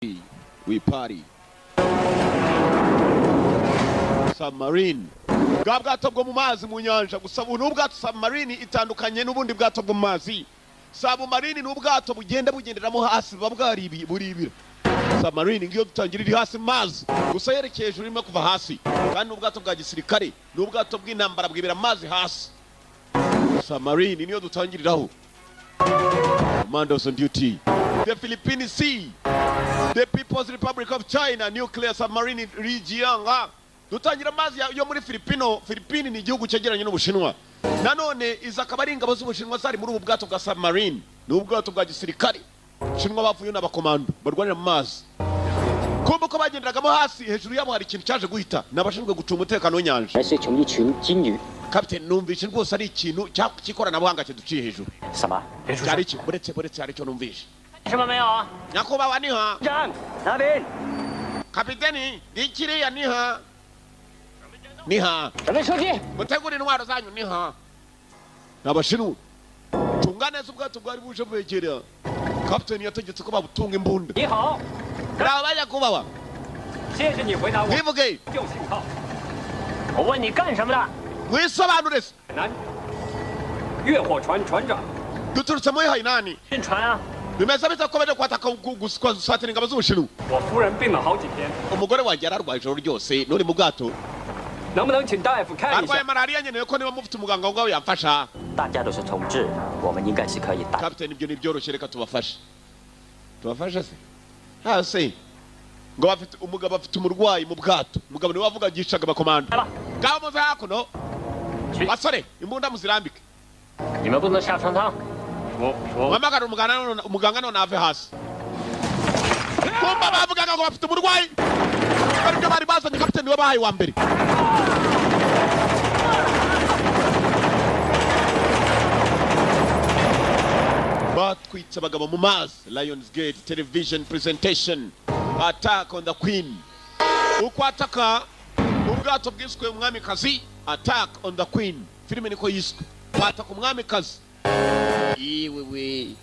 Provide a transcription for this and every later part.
We party. Submarine, bwa bwato bwo mu mazi, mu nyanja. Gusa ubu ni ubwato submarine, itandukanye n'ubundi bwato bwo mu mazi. Submarine ni ubwato bugenda bugenderamo hasi, buba bwaribi buribira. Submarine ngiyo dutangira iri hasi mu mazi, gusa yerekeye hejuru, irimo kuva hasi. Kandi ni ubwato bwa gisirikare, ni ubwato bw'intambara, bwibera amazi hasi. Submarine niyo dutangiriraho. Commandos on duty, the Philippine Sea, the People's Republic of China nuclear submarine Lijiang. Dutangira amazi yo muri Filipino. Filipini ni igihugu cyegeranye n'Ubushinwa. Nanone izi akaba ari ingabo z'Ubushinwa zari muri ubu bwato bwa submarine. Ni ubwato bwa gisirikare Bushinwa, bavuye n'abakomando barwanira mu mazi. Kumva uko bagenderagamo hasi, hejuru yabo hari ikintu cyaje guhita. Ni abashinzwe gucunga umutekano w'inyanja. 还是从一群金鱼。 Captain, numvise rwose ari ikintu cy'ikoranabuhanga kiduciye hejuru. 什么？ Cyari iki? Buretse, buretse, hari icyo numvise. 什么没有啊？ Nyakubahwa, niha 长，那边。 Kapiteni, ngikiriya niha niha. 准备出击。 Mutegure intwaro zanyu, niha. Ni Abashinwa, tunga neza ubwato bwari buje bwegera. Kapiteni yategetse ko babutunga imbunda. 你好， Bravo nyakubahwa. 谢谢你回答我 Mwivuge. 旧信号。我问你干什么的？ Mwisobanure se. 南越火船船长。 Duturutse muri Hainani. 运船啊！ Bimeze bite ko baje kwataka, gusatira ingabo z'Ubushinwa? 我夫人病了好几天， Umugore wanjye yararwaye ijoro ryose nuri mu bwato. 能不能请大夫看一 Arwaye 下？ malariya, nkeneye ko niba mufite umuganga aho ngaho yamfasha. 大家都是同志，我们应该是可以打。 Kapiteni, ibyo ntibyoroshye, reka tubafashe. Tubafashe se hasi ngo bafite umugabo, afite umurwayi mu bwato. Umugabo niwe wavuga, yicaga abakomando. 来吧， Ngaho muze hakuno basore, imbunda muzirambike. 你们不能下船舱。我我 Muhamagara umuganga none, umuganga none ave hasi. Kumba bavugaga ngo bafite umurwayi, aribyo bari bazanye. Kapiteni niwe bahaye wa mbere. Batwitse abagabo mu mazi. Lions Gate Television presentation, Attack on the Queen. Uko ataka ubwato bwiswe Umwamikazi. Attack on the Queen, filime niko yiswe, bataka Umwamikazi. Iwewe,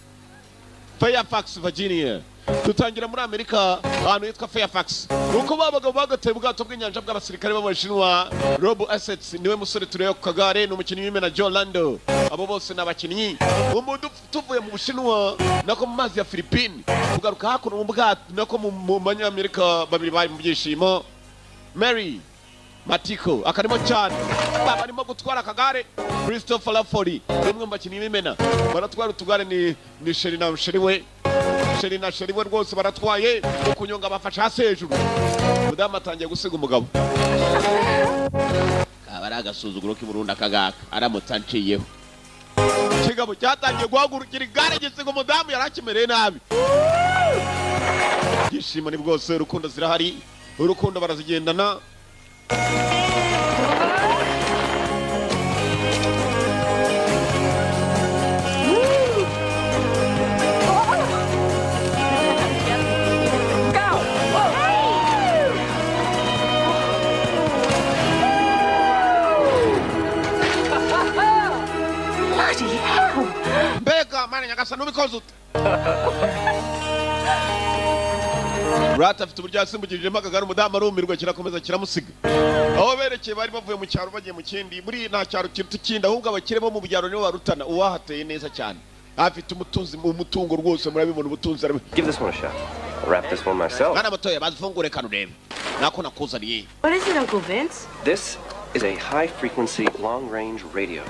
Fairfax, Virginia. Dutangira muri Amerika, ahantu hitwa Fairfax. Uko babagabo bagateye ubwato bw'inyanja bw'abasirikare b'Abashinwa. Rob Assets niwe musore tureba ku kagare, ni umukinnyi w'imena. Joe Lando, abo bose ni abakinnyi. Ubu tuvuye mu Bushinwa, nako mu mazi ya Philippine, tugaruka hakuno mu bwato, nako mu Banyamerika. Babiri bari mu byishimo. Mary Matiko akarimo cyane, barimo gutwara akagare. Christopher Lafori ni umwe mu bakinnyi b'imena, baratwara utugare. Ni chéri na chéri we, chéri na chéri we rwose baratwaye. Mu kunyonga bafashe hasi hejuru, umudamu atangiye gusiga umugabo. Kaba ari agasuzuguro k'i Burundi akagaka aramutse anciyeho. Ikigabo cyatangiye guhagurukira igare gisiga umudamu yari akimereye nabi. Ibyishimo ni bwose, urukundo zirahari, urukundo barazigendana. Bloody hell! Mbega mana nyagasani, ubikoze ute? Rata afite uburyo yasimbukijemo akagare, umudamu arumirwa, kirakomeza kiramusiga. Aho berekeye, bari bavuye mu cyaro bagiye mu kindi. Muri nta cyaro kiruta ikindi, ahubwo abakire bo mu byaro nibo barutana. Uwahateye neza cyane afite umutunzi, umutungo rwose murabibona, ubutunzi Give this one a shot. I'll wrap this one myself. Mwana mutoya, bazifungure kano urebe nako nakuzaniye. What is it, Uncle Vince? This is a high frequency, long range radio.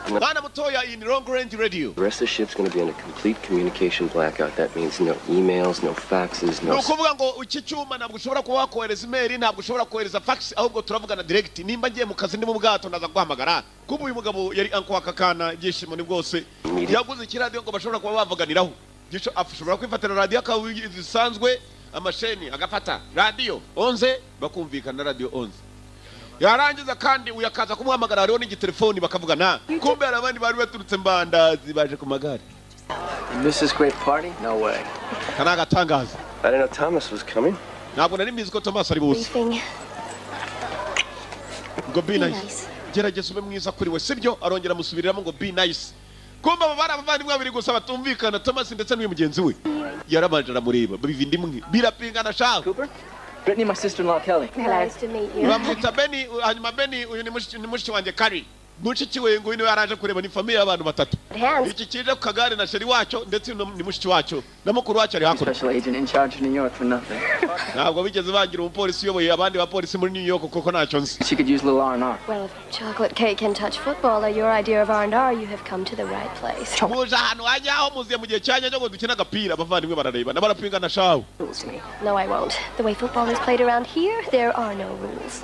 And the Mwana mutoya, iyi ni long range radio. rest of the ship's going to be in a complete communication blackout. That means no emails, no faxes, Ni no. ukuvuga ngo iki cyuma ntabwo ushobora kuba wakohereza email, ntabwo ushobora kohereza fax, ahubwo turavugana direct. Nimba ngiye mu kazi ndi mu bwato, ndaza guhamagara. Kuba uyu mugabo yari anko akakana, ibyishimo ni bwose. Yaguze ikiradiyo ngo bashobora kuba bavuganiraho. Ashobora kwifatira radiyo akaba zisanzwe amasheni, agafata radiyo 11, bakumvikana radiyo 11. Yarangiza kandi uyu akaza kumuhamagara, hariho n'igitelefoni bakavugana. Kumbe hari abandi bari baturutse Mbandazi baje ku magare. You miss this great party? No way. Aka ni agatangaza. I didn't know Thomas was coming. Ntabwo nari mbizi ko Thomas ari buze. Briefing. Ngo be Be nice. nice. Gerageza ube mwiza kuri we, sibyo? Arongera amusubiriramo ngo be nice. Kumva aba bari abavandimwe babiri gusa batumvikana, Thomas ndetse n'uyu mugenzi we. Yarabanje aramureba, biva indi imwe, birapingana shaho. Cooper? Brittany, my sister-in-law, Kelly. Nice to meet you. Bamwita Beni, hanyuma Beni uyu ni mushiki wanjye Kari, mushiki we nguyu niwe yaraje kureba. Ni famille y'abantu batatu. Hands. Iki kije ku kagare na chéri wacyo, ndetse uyu ni mushiki wacyo na mukuru wacyo ari hakurya. Special agent in charge of New York for nothing. Ntabwo bigeze bangira umupolisi uyoboye abandi bapolisi muri New York kuko ntacyo nzi. She could use a little R&R. Well, if chocolate cake and touch football are your idea of R&R, you have come to the right place. Muje ahantu hajyaho, muziye mu gihe cyanya cyo ngo dukine agapira. Abavandimwe bararebana, barapingana shawe. Rules to me. No, I won't. The way football is played around here, there are no rules.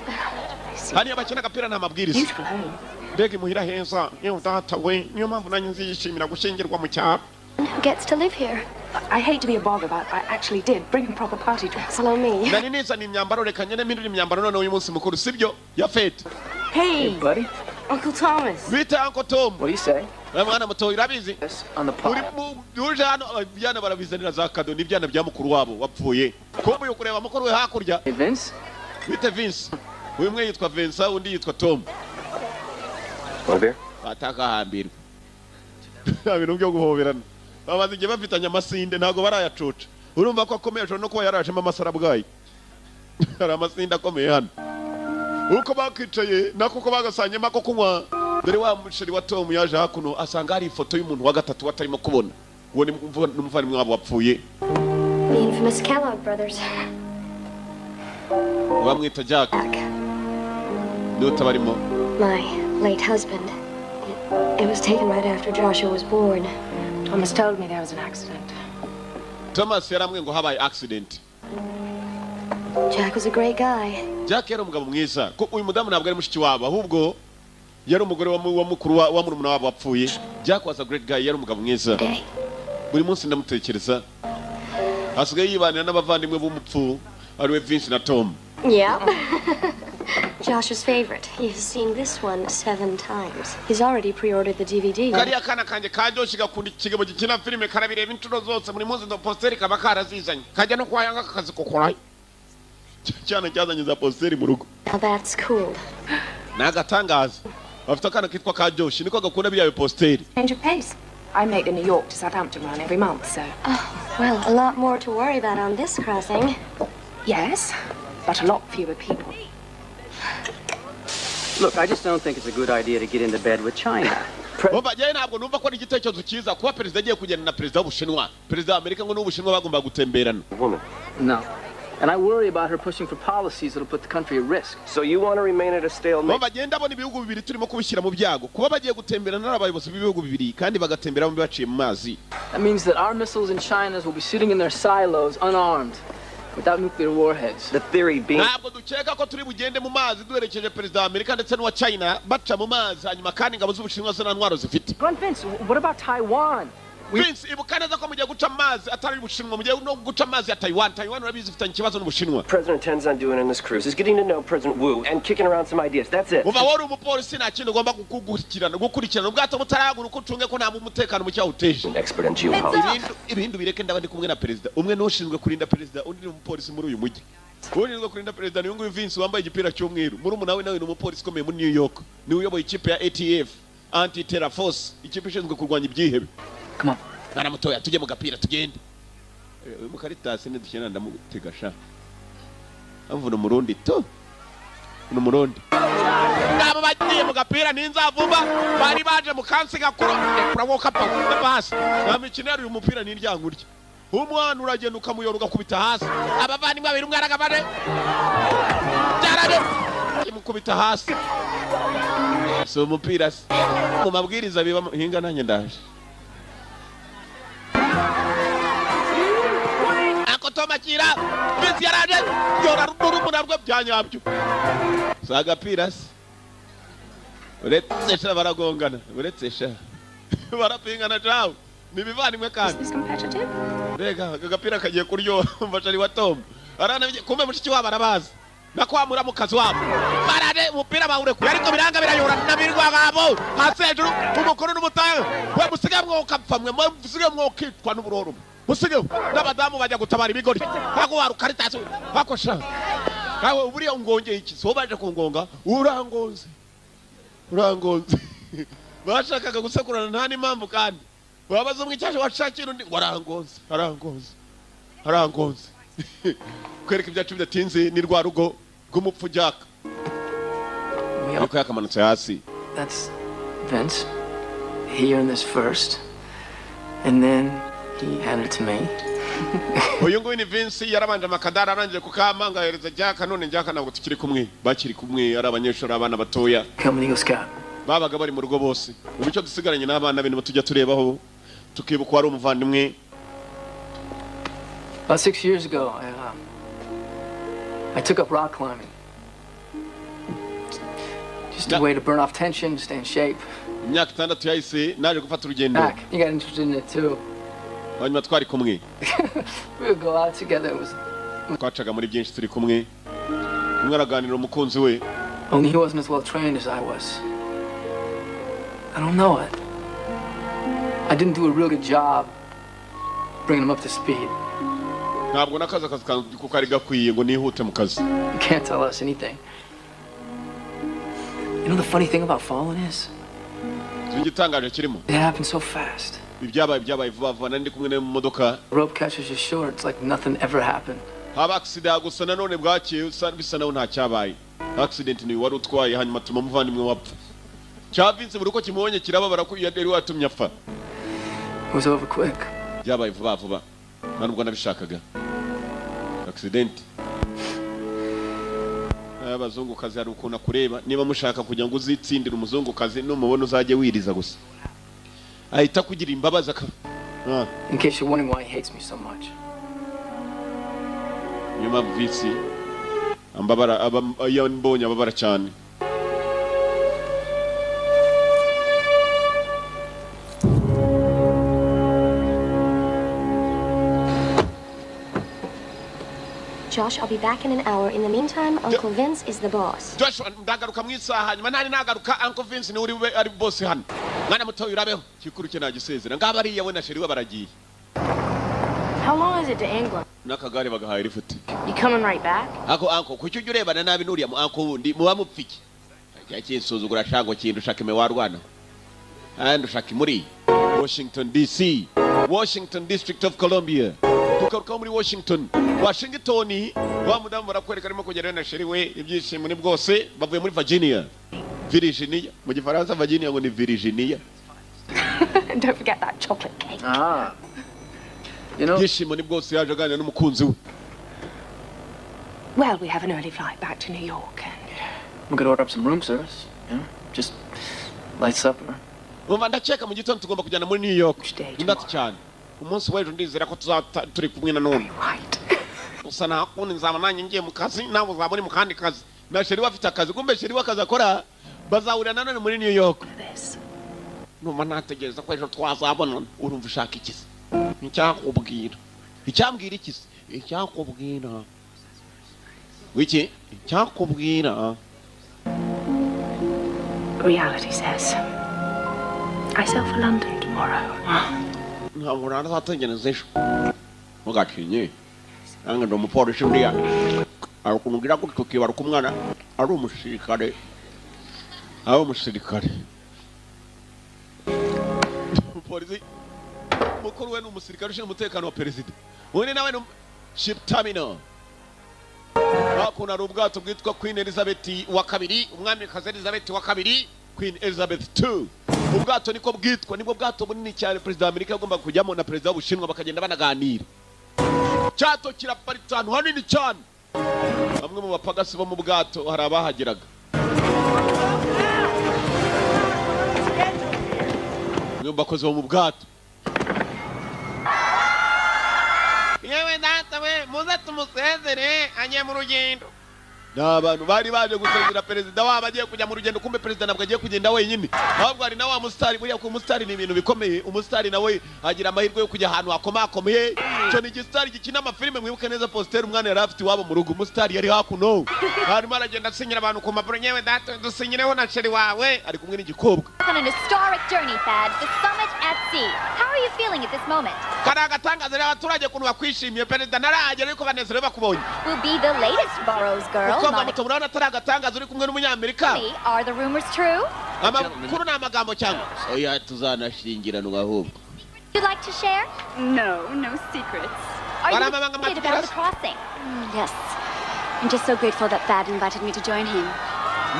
Hariya bakina agapira nta mabwiriza. Beautiful home. Mbega imuhira heza! Yewe data we, niyo mpamvu nanjye nziyishimira gushyingirwa mu cyaro. Who gets to live here? I hate to be a bother, but I actually did bring a proper party dress. Follow me. Nari nizana imyambaro, reka ngende mpindura imyambaro noneho uyu munsi mukuru, sibyo ya fête. Hey, Buddy, Uncle Thomas. Bita Uncle Tom. what do you say? Uriya mwana muto urabizi. Yes, on the Uri pile. mu uje hano, ibyana barabizanira za cadeau, n'ibyana bya mukuru wabo wapfuye. Kumbe uyu kureba mukuru we hakurya. Hey, Vince? Bite Vince. Uyu umwe yitwa Vincent, undi yitwa Tom. Want a beer? Batakahambirwa, nta bintu byo guhoberana, bamaze igihe bafitanye amasinde, ntabwo barayacoca. Urumva ko akomeye, ashobora no kuba yarajemo amasarabwayi. Hari amasinde akomeye hano. Uko bakicaye nako uko bagasangiyemo ako kunywa, dore wa muchéri wa Tom yaje hakuno, asanga hari ifoto y'umuntu wa gatatu batarimo kubona. Uwo ni umuvandimwe wabo wapfuye. The infamous Kellogg brothers. Bamwita Jack. Jack, niwe utabarimo. My late husband. It was taken right after Joshua was born. Thomas told me there was an accident. Thomas yarambwiye ngo habaye accident. Jack was a great guy. Jack yari umugabo mwiza. Ko uyu mudamu ntabwo ari mushiki wabo, ahubwo yari umugore wa mukuru wa murumuna wabo wapfuye. Jack was a great guy, yari umugabo mwiza. Day. Buri munsi ndamutekereza. Asigaye yibanira n'abavandimwe b'umupfu, ariwe Vince na Tom. Yeah. Josh's favorite. He's seen this one seven times. He's already pre-ordered the DVD. Kariya kana kanjye karyoshye gakunda ikigabo gikina filime, karabireba inshuro zose. Buri munsi ndo poster kaba karazizanye, kajya no kwa yanga kakazikokorayo. Cyana cyazanye za poster mu rugo. Now that's cool. Ni agatangaza, bafite akana kitwa Karyoshye, niko gakunda biriya biposter. Change of pace. I make the New York to Southampton run every month, so. Well, a lot more to worry about on this crossing. Yes, but a lot fewer people. Look, I just don't think it's a good idea to get into bed with China. Umva, njyewe ntabwo numva ko ari igitekerezo cyiza kuba perezida agiye kugenda na perezida w'Ubushinwa, perezida wa Amerika ngo n'Ubushinwa bagomba gutemberana. Woman. No. And I worry about her pushing for policies that'll put the country at risk. So you want to remain at a stalemate? Umva, bagenda abona ibihugu bibiri turimo kubishyira mu byago, kuba bagiye gutemberana ari abayobozi b'ibihugu bibiri kandi bagatembera bombi baciye mu mazi. That means that our missiles and China's will be sitting in their silos, unarmed, without nuclear warheads. The theory being Ntabwo dukeka ko turi bugende mu mazi duherekeje perezida wa Amerika ndetse n'uwa China baca mu mazi, hanyuma kandi ingabo z'Ubushinwa zo nta ntwaro zifite. Grand Vince, what about Taiwan? Vince, ibuka neza ko mugiye guca amazi atari Ubushinwa, mugiye no guca amazi ya Taiwan. Taiwan urabizi ifitanye ikibazo n'Ubushinwa. President intends on doing on this cruise is getting to know President Wu and kicking around some ideas. That's it. Uva wari umupolisi, nta kintu ugomba gukurikirana ubwato butarahaguruka, ucunge ko nta umutekano muke awuteje. An expert on geopolitics. Ibindi bireke, ndaba ndi kumwe na perezida. Umwe ni ushinzwe kurinda perezida, undi ni umupolisi muri uyu mujyi. Ushinzwe kurinda perezida ni uyu nguyu Vince wambaye igipira cy'umweru. Murumuna we nawe ni umupolisi ukomeye muri New York, niwe uyoboye ikipe ya ATF, Anti Terror Force, ikipe ishinzwe kurwanya ibyihebe. Come on. Mwana mutoya, tujye mu gapira, tugende. Uyu mukaritasi nidukina ndamutega sha. Amvuna umurundi to ni umurundi. Ngabo bagiye mu gapira n'inzavuba, bari baje mu kansi gakuru kurawoka pa hasi. Nta mikino yari uyu mupira ni iryangurya. Umwana uragenda ukamuyora ugakubita hasi. Abavandimwe babiri, umwe aragabane byarabe imukubita hasi. Si umupira se mu mabwiriza biba hinga? Nanjye ndaje ako tomakira bisi yaraje yora n'urumuna rwe bya nyabyo. Si agapira se? Uretse sha baragongana, uretse sha barapingana jawe, ni ibivandimwe kandi. Is this competitive? Mbega aka gapira kagiye kuryoha! Mfasha ari wa Tom aranabye, kumbe mushiki wabo arabazi nako wa muramukazi wabo. Barade umupira bawurekuye, ariko biranga birayora nabirwa ngabo hasi hejuru. Umukuru n'umutahe we, musige mwokapfa mwe, musige mwokitwa n'uburoro, musige n'abadamu bajya gutabara ibigori. Ntabwo warukaritasi bakosha nawe buriya ungongeye iki? So baje kungonga, urangonze, urangonze. Bashakaga gusekurana nta n'impamvu, kandi wabaza umwe icyaje washakira undi ngo arangonze, arangonze, arangonze. Kwereka ibyacu bidatinze ni rwa rugo rw'umupfu Jack. Ariko yakamanutse hasi. That's Vince. He earned this first, and then he handed it to me. Uyu nguyu ni Vince, yarabanje amakadara arangije kukama ngahereza Jack. None Jack ntabwo tukiri kumwe, bakiri kumwe ari abanyeshuri, abana batoya. Come an Eagle Scout. Babaga bari mu rugo bose. Ubu icyo dusigaranye n'abana be nibo tujya turebaho tukibuka wari umuvandimwe. About 6 years ago, I took up rock climbing. Just a way to burn off tension, stay in shape. Imyaka 6 yahise naje gufata urugendo. Back, you got interested in it too. Hanyuma twari kumwe. We would go out together. It was twacaga muri byinshi turi kumwe. Umwe araganira umukunzi we. Only he wasn't as well trained as I was. I don't know it. I didn't do a real good job bringing him up to speed. Ntabwo nakaza akazi kanjye kari gakwiye ngo nihute mu kazi. You can't tell us anything. You know the funny thing about falling is? Igitangaje kirimo. It happened so fast. Ibyabaye byabaye vuba vuba, nari ndi kumwe nawe mu modoka. Rope catches you short, it's like nothing ever happened. Haba accident gusa nanone bwakeye bisa naho nta cyabaye. Accident ni wari utwaye hanyuma tuma umuvandimwe wapfa. Cya Vince buri uko kimubonye kirababara ko yari watumye apfa. It was over quick. Byabaye vuba vuba. Nta nubwo nabishakaga. Accident. Abazungukazi hari ukuntu akureba, niba mushaka kugira ngo uzitsindire umuzungukazi numubona uzajye wiriza gusa. Ahita kugira imbabazi aka. In case you're wondering why he hates me so much. Nyuma Vince ambabara iyo mbonye ababara cyane. Josh, I'll be back in an hour. In the meantime, Uncle Vince is the boss. Josh, ndagaruka mu isaha hanyuma nari nagaruka Uncle Vince ni uri ari boss hano. Mwana muto urabeho. Kikuru cye nagisezera. Ngaba ari yawe na sheri we baragiye. How long is it to England? Nakagare bagahaye rifute. You coming right back? Ako uncle kuki ujye urebana nabi nuriya mu uncle wundi muba mupfiki. Ajya kinsuzugura shango kindu ushaka ime warwana. And ushaka muri Washington DC, Washington District of Columbia. Tukaruka muri Washington. Washington wa mudamu barakwereka arimo kugera na sheri we ibyishimo ni bwose bavuye muri Virginia. Virginia mu gifaransa Virginia ngo ni Virginia. And don't forget that chocolate cake. Ah. You know, ibyishimo ni bwose yaje aganira n'umukunzi we. Well, we have an early flight back to New York and we could order up some room service, you know, just light supper. Umva ndakeka mu gitondo tugomba kujyana muri New York. Ndati cyane. Umunsi w'ejo ndizera ko tuzaba turi kumwe na none. Gusa nta kundi nzaba nanjye ngiye mu kazi nawe uzaba uri mu kandi kazi. Na sheri we afite akazi, kumbe sheri we akazi akora bazahurira nanone muri New York. Numva nategereza ko ejo twazabonana. Urumva ushaka iki se? Icyakubwira. Icyambwira iki se? Icyakubwira. Wiki? Icyakubwira. Reality says I sail for London tomorrow. Ntabwo narazategereza ejo. Mugakinye. Nange ndi umupolisi buriya. Hari ukuntu ugira gutyo ukibaruka umwana ari umusirikare. Ari umusirikare. Umupolisi mukuru we ni umusirikare ushinzwe umutekano wa perezida. Ubundi nawe ni ship terminal. Hakuno hari ubwato bwitwa Queen Elizabeth wa kabiri, umwamikazi Elizabeth wa kabiri, Queen Elizabeth II. Ubwato niko bwitwa, nibwo bwato bunini cyane perezida wa Amerika yagomba kujyamo na perezida w'Ubushinwa bakagenda banaganira. Cyato kiraparitse ahantu hanini cyane. Bamwe mu bapagasi bo mu bwato hari abahageraga. Bamwe mu bakozi bo mu bwato. Yewe data we muze tumusezere agiye mu rugendo. Ni abantu bari baje gusezera perezida wabo agiye kujya mu rugendo, kumbe perezida ntabwo agiye kugenda wenyine. Ahubwo hari na wa musitari, buriya ku musitari ni ibintu bikomeye. Umusitari nawe agira amahirwe yo kujya ahantu hakomakomeye. Cyo ni igisitari gikina amafilime, mwibuke neza positeri umwana yari afite iwabo mu rugo. Umusitari yari hakuno. Arimo aragenda asinyira abantu ku mpapuro, yewe data dusinyireho na sheri wawe, ari kumwe n'igikobwa. On an historic journey, Thad, the summit at sea. How are you feeling at this moment? Kari agatangaza rero abaturage ukuntu bakwishimiye, perezida ntarahagera ariko banezerewe bakubonye. Will be the latest Burroughs girl. Mukobwa muto murabona atari agatangaza uri kumwe n'umunyamerika. Are the rumors true? Amakuru ni amagambo cyangwa oya, tuzanashyingiranwa ahubwo. You'd like to share? No, no secrets. Are you Wala mamang excited about the matigas. crossing? Yes. I'm just so grateful that Thad invited me to join him.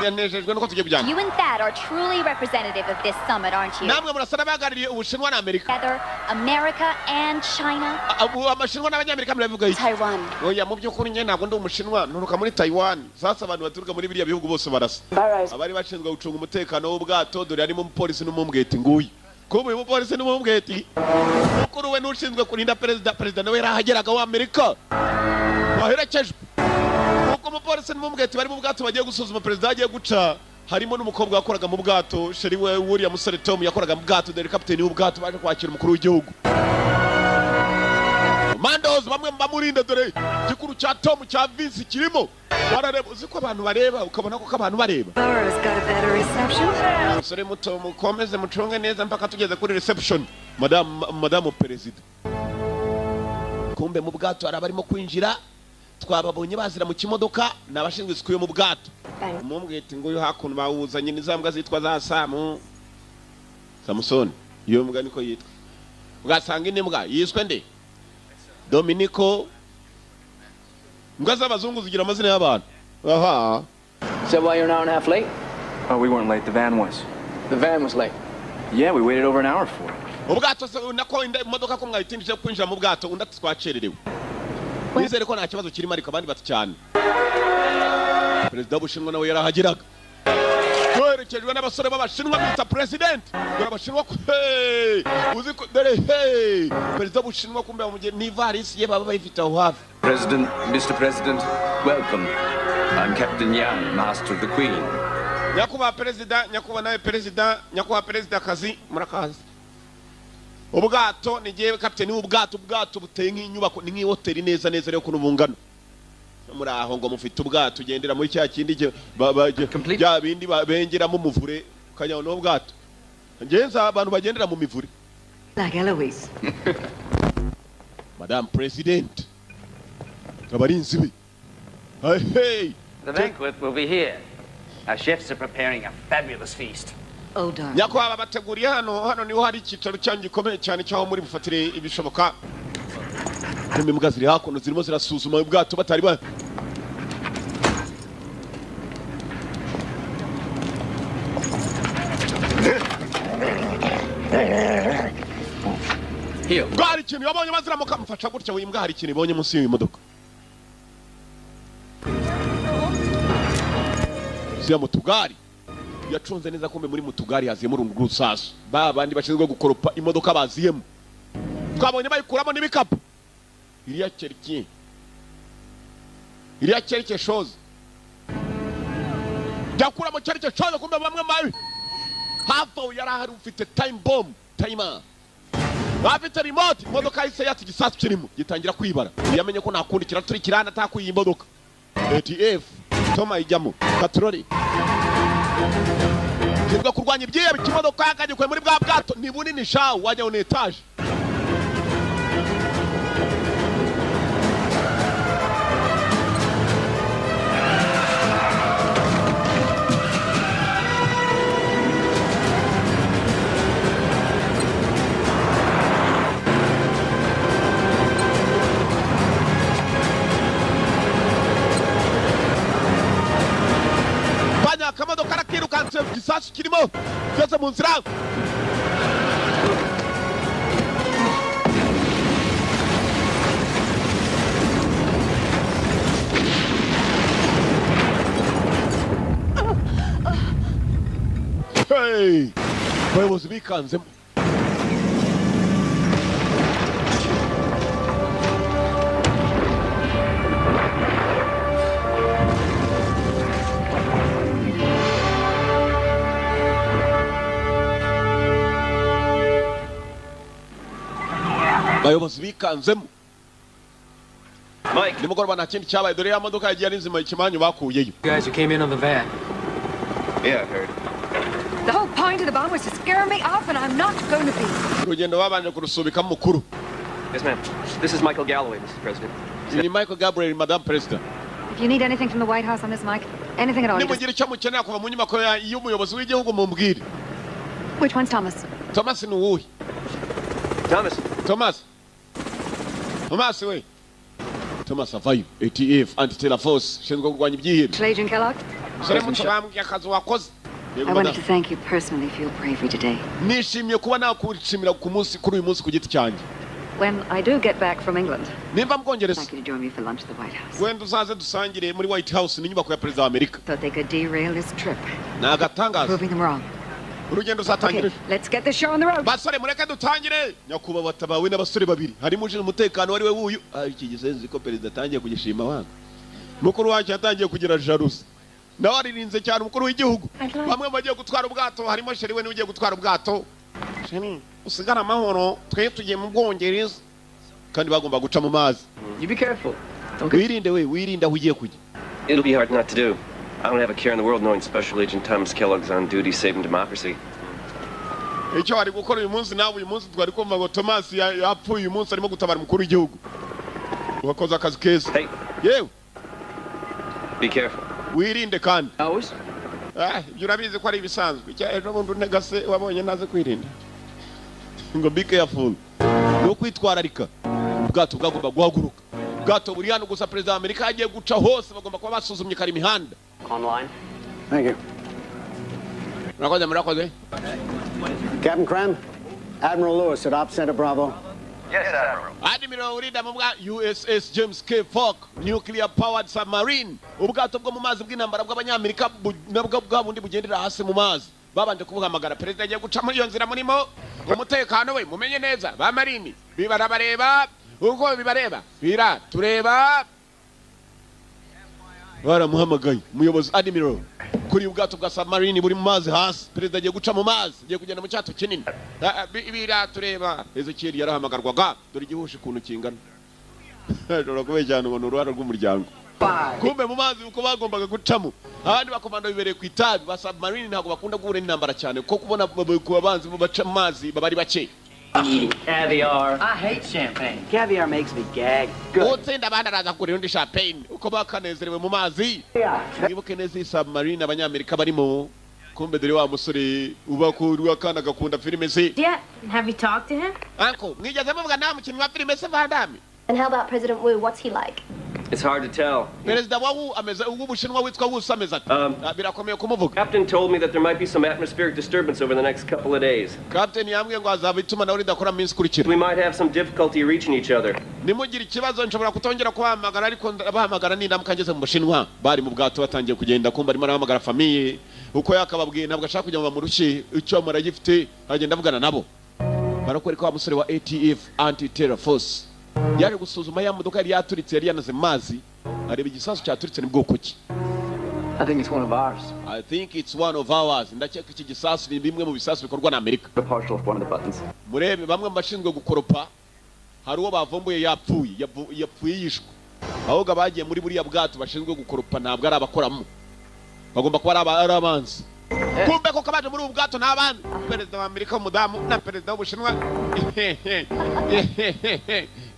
Nanejejwe nuko tugiye kujyana. You and Thad are truly representative of this summit, aren't you? Namwe murasa n'abahagarariye Ubushinwa na Amerika. Together, America and China. Amashinwa n'Abanyamerika murabivuga iki? Taiwan. Oya, mu by'ukuri njye ntabwo ndi Umushinwa, nturuka muri Taiwan. Sasa abantu baturuka muri biriya bihugu bose barasa. Abari bashinzwe gucunga umutekano w'ubwato, dore harimo umupolisi n'umumbweti. Nguyu kuba uyu mupolisi n'umumbweti mukuru we n'ushinzwe kurinda perezida. Perezida nawe yarahageraga w'Amerika waherekejwe. Kuko umupolisi n'umumbweti bari mu bwato bagiye gusuzuma perezida agiye guca, harimo n'umukobwa wakoraga mu bwato, chéri we wuriya musore Tom yakoraga mu bwato. Dore kapiteni w'ubwato baje kwakira umukuru w'igihugu. Mandos bamwe bamurinda, dore igikuru cya Tom cya Vince kirimo barareba. Uzi ko abantu bareba, ukabona ko abantu bareba. Burroughs got a better reception. Umusore muto, mukomeze mucunge neza mpaka tugeze kuri reception, madamu perezida. Kumbe mu bwato hari abarimo kwinjira, twababonye bazira mu kimodoka, ni abashinzwe isuku yo mu bwato. Umumbwete nguyu hakuno bawuzanye n'iza mbwa zitwa za Samusoni. Iyo mbwa niko yitwa. Ugasanga indi mbwa yiswe nde? Dominico. Mbwa z'abazungu zigira amazina y'abantu aha. Is that why you're an hour and a half late? Oh, we weren't late. The van was. The van was late. Yeah, we waited over an hour for it. Ubwato se nako imodoka ko mwayitindije kwinjira mu bwato? Undi ati twakererewe. Nizere ko nta kibazo kirimo, ariko abandi bati cyane. Perezida w'Ubushinwa nawe yarahageraga, yoherekejwe n'abasore b'Abashinwa bita president. Dore Abashinwa hey! Uzi ko dore hey! Perezida w'Ubushinwa kumbe bamugiye n'ivarisi ye baba bayifite aho hafi. President, Mr. President, welcome. I'm Captain Yang, Master of the Queen. Nyakubahwa perezida, nyakubahwa nawe perezida, nyakubahwa perezida kazi, murakaza. Ubwato ni jyewe kapiteni w'ubwato. Ubwato buteye nk'inyubako, ni nk'ihoteli neza neza rero ukuntu bungana. Muri aho ngo mufite ubwato ugendera muri cya kindi bya bindi bengeramo umuvure, ukajya n'ubwato ngenza abantu bagendera mu mivure. Like Eloise. Madam President, abarinzi be, hey, hey. The banquet will be here. Our chefs are preparing a fabulous feast. Oh, darling. Nyakubahwa, bateguriye hano. Hano niho hari icyicaro cyanyu gikomeye cyane cy'aho muri bufatire ibishoboka. Kumbe imbwa ziri hakuno zirimo zirasuzuma ubwato batari ba Here. Bwa hari ikintu yabonye baziramuka mufasha gutya. Wimbwa hari ikintu ibonye munsi y'iyi modoka ziya mutugari yacunze neza. Kumbe muri mutugari haziyemo uruntu rw'urusasu. Ba bandi bashinzwe gukoropa imodoka baziyemo, twabonye bayikuramo n'ibikapu. Iriya quelque iriya quelque chose byakuramo quelque chose. Kumbe bamwe mabi hafi aho yari ahari ufite time bomb timer, bafite remote. Imodoka yahise yatsa, igisasu kirimo gitangira kwibara. Yamenye ko nta kundi kiraturikira atakuye imodoka. ATF Tom ayijyamo katurori gishinzwe kurwanya ibyihebe. Ikimodoka yakagikuye muri bwa bwato ni bunini shawu, wajya ni etaje. Banya akamodoka karakirukanse, igisasu kirimo byose mu nzira. Hey! Abayobozi bikanzemo. Abayobozi bikanzemo. Mike. Nimugoroba nta kindi cyabaye. Dore ya modoka yagiye ari nzima, ikimanyu bakuyeyo. Guys who came in on the van. Yeah, I heard. The whole point of the bomb was to scare me off, and I'm not going to be. Urugendo babanje kurusubikamo mukuru. Yes, ma'am. This is Michael Galloway, Mrs. President. Ni Michael Gabriel, Madam President. If you need anything from the White House on this, Mike, Anything at all. You just... Nimugira icyo mukenera kuva mu nyubako y'umuyobozi w'igihugu, mumbwire. Which one's Thomas? Thomas ni uwuhe? Thomas. Thomas, Thomas we, Thomas avayo. ATF, Anti-Terror Force, ishinzwe kurwanya ibyihebe. Agent Kellogg? Musore muto, bambwiye akazi wakoze. Yego, I wanted madam. To thank you personally for your bravery today. Nishimiye kuba nakushimira ku munsi, kuri uyu munsi, ku giti cyanjye. When I do get back from England, Nimba mu I'd Bwongereza, like you to join me for lunch at the White House. Wenda uzaze dusangire muri White House, ni inyubako ya perezida wa Amerika. Thought they could derail this trip. Ni agatangaza. Proving them wrong. Urugendo uzatangira. Okay, let's get this show on the road. Basore, mureke dutangire. Nyakubahwa watabawe n'abasore babiri, harimo ushinzwe umutekano wari we wuyu. Ah, iki gisenzi ko perezida atangiye kugishima wanga, mukuru wacu yatangiye kugira jalousie, nawe aririnze cyane umukuru w'igihugu. Bamwe mu bagiye gutwara ubwato harimo chéri we, niwe ugiye gutwara ubwato. Chéri, usigare amahoro, twe tugiye mu Bwongereza kandi bagomba guca mu mazi. You be careful. Don't get Wirinde we, wirinde aho ugiye kujya. It'll be hard not to do. I don't have a care in the world knowing Special Agent Thomas Kellogg's on duty saving democracy. Icyo wari gukora uyu munsi nawe, uyu munsi twari kumva ngo Thomas yapfuye, uyu munsi arimo gutabara umukuru w'igihugu. Wakoze akazi keza. Hey. Yewe. Be careful. Wirinde kandi. Always. Ah, ibyo urabizi ko ari ibisanzwe. Icya ejo bundi untega se wabonye ntaze kwirinda? Ngo be careful ni ukwitwararika. Ubwato bwagomba guhaguruka, ubwato buri hano gusa. Perezida wa Amerika yagiye guca hose, bagomba kuba basuzumye kare imihanda. Online. Thank you. Murakoze, murakoze. Captain Krem, Admiral Lewis at Op Center Bravo. Yes, Admiral. Admiral Urida mu bwa USS James K. Polk, nuclear powered submarine, ubwato bwo mu mazi bw'intambara bw'Abanyamerika, nabwo bwa bundi bugendera hasi mu mazi. Babanje kubuhamagara, perezida agiye guca muri iyo nzira murimo, umutekano we mumenye neza. Ba marine bibarabareba uko bibareba bira tureba. Baramuhamagaye umuyobozi admiral kuri ubwato bwa submarine buri mu mazi hasi. Perezida agiye guca mu mazi, agiye kugenda mu cyato kinini. Ah, ah, bira tureba. Ezekiel yarahamagarwaga. Dore igihushi ukuntu kingana, ashobora kubeshya ngo ni uruhare rw'umuryango. Kumbe mu mazi uko bagombaga gucamo, abandi bakomando bibereye ku itabi. Ba submarine ntabwo bakunda guhura n'intambara cyane, kuko kubona ku banzi baca mu mazi baba ari bake. Caviar. I hate champagne. Caviar makes me gag. Good. Utsinda abandi araza kugurira undi champagne. Uko bakanezerewe mu mazi, mwibuke neza iyi submarine Abanyamerika barimo. Kumbe dore wa musore uba kuri akana gakunda filime ze. Yeah. Have you talked to him? Uncle, mwigeze muvuga nawe mukinnyi wa filime se Van Damme? And how about President Wu? What's he like? It's hard to tell. Perezida wa Wu ameze, uw'Ubushinwa witwa Wu ameze ati? Ah, birakomeye kumuvuga. Captain told me that there might be some atmospheric disturbance over the next couple of days. Captain yambwiye ngo azaba itumanaho ridakora mu minsi ikurikira. We might have some difficulty reaching each other. Nimugire ikibazo nshobora kutongera kubahamagara, ariko ndabahamagara nindamuka ngeze mu Bushinwa. Bari mu bwato batangiye kugenda, kumva arimo arahamagara famille uko yakababwiye. Ntabwo ashaka kujya mu bamurushye, icyo muragifite, agenda avugana nabo. Barakwereka wa musore wa ATF, Anti Terror Force, yaje gusuzuma ya modoka yari yaturitse, yari yanaze mu mazi, areba igisasu cyaturitse ni bwoko ki. I think it's one of ours. I think it's one of ours. Ndakeka iki gisasu ni bimwe mu bisasu bikorwa na Amerika. The partial of one of the buttons. Murebe bamwe mu bashinzwe gukoropa, hari uwo bavumbuye yapfuye, yapfuye yishwe. Ahubwo abagiye muri buriya bwato bashinzwe gukoropa ntabwo ari abakoramo, bagomba kuba ari abanzi. Kumbe koko abaje muri ubu bwato ni abandi, perezida wa Amerika w'umudamu na perezida w'Ubushinwa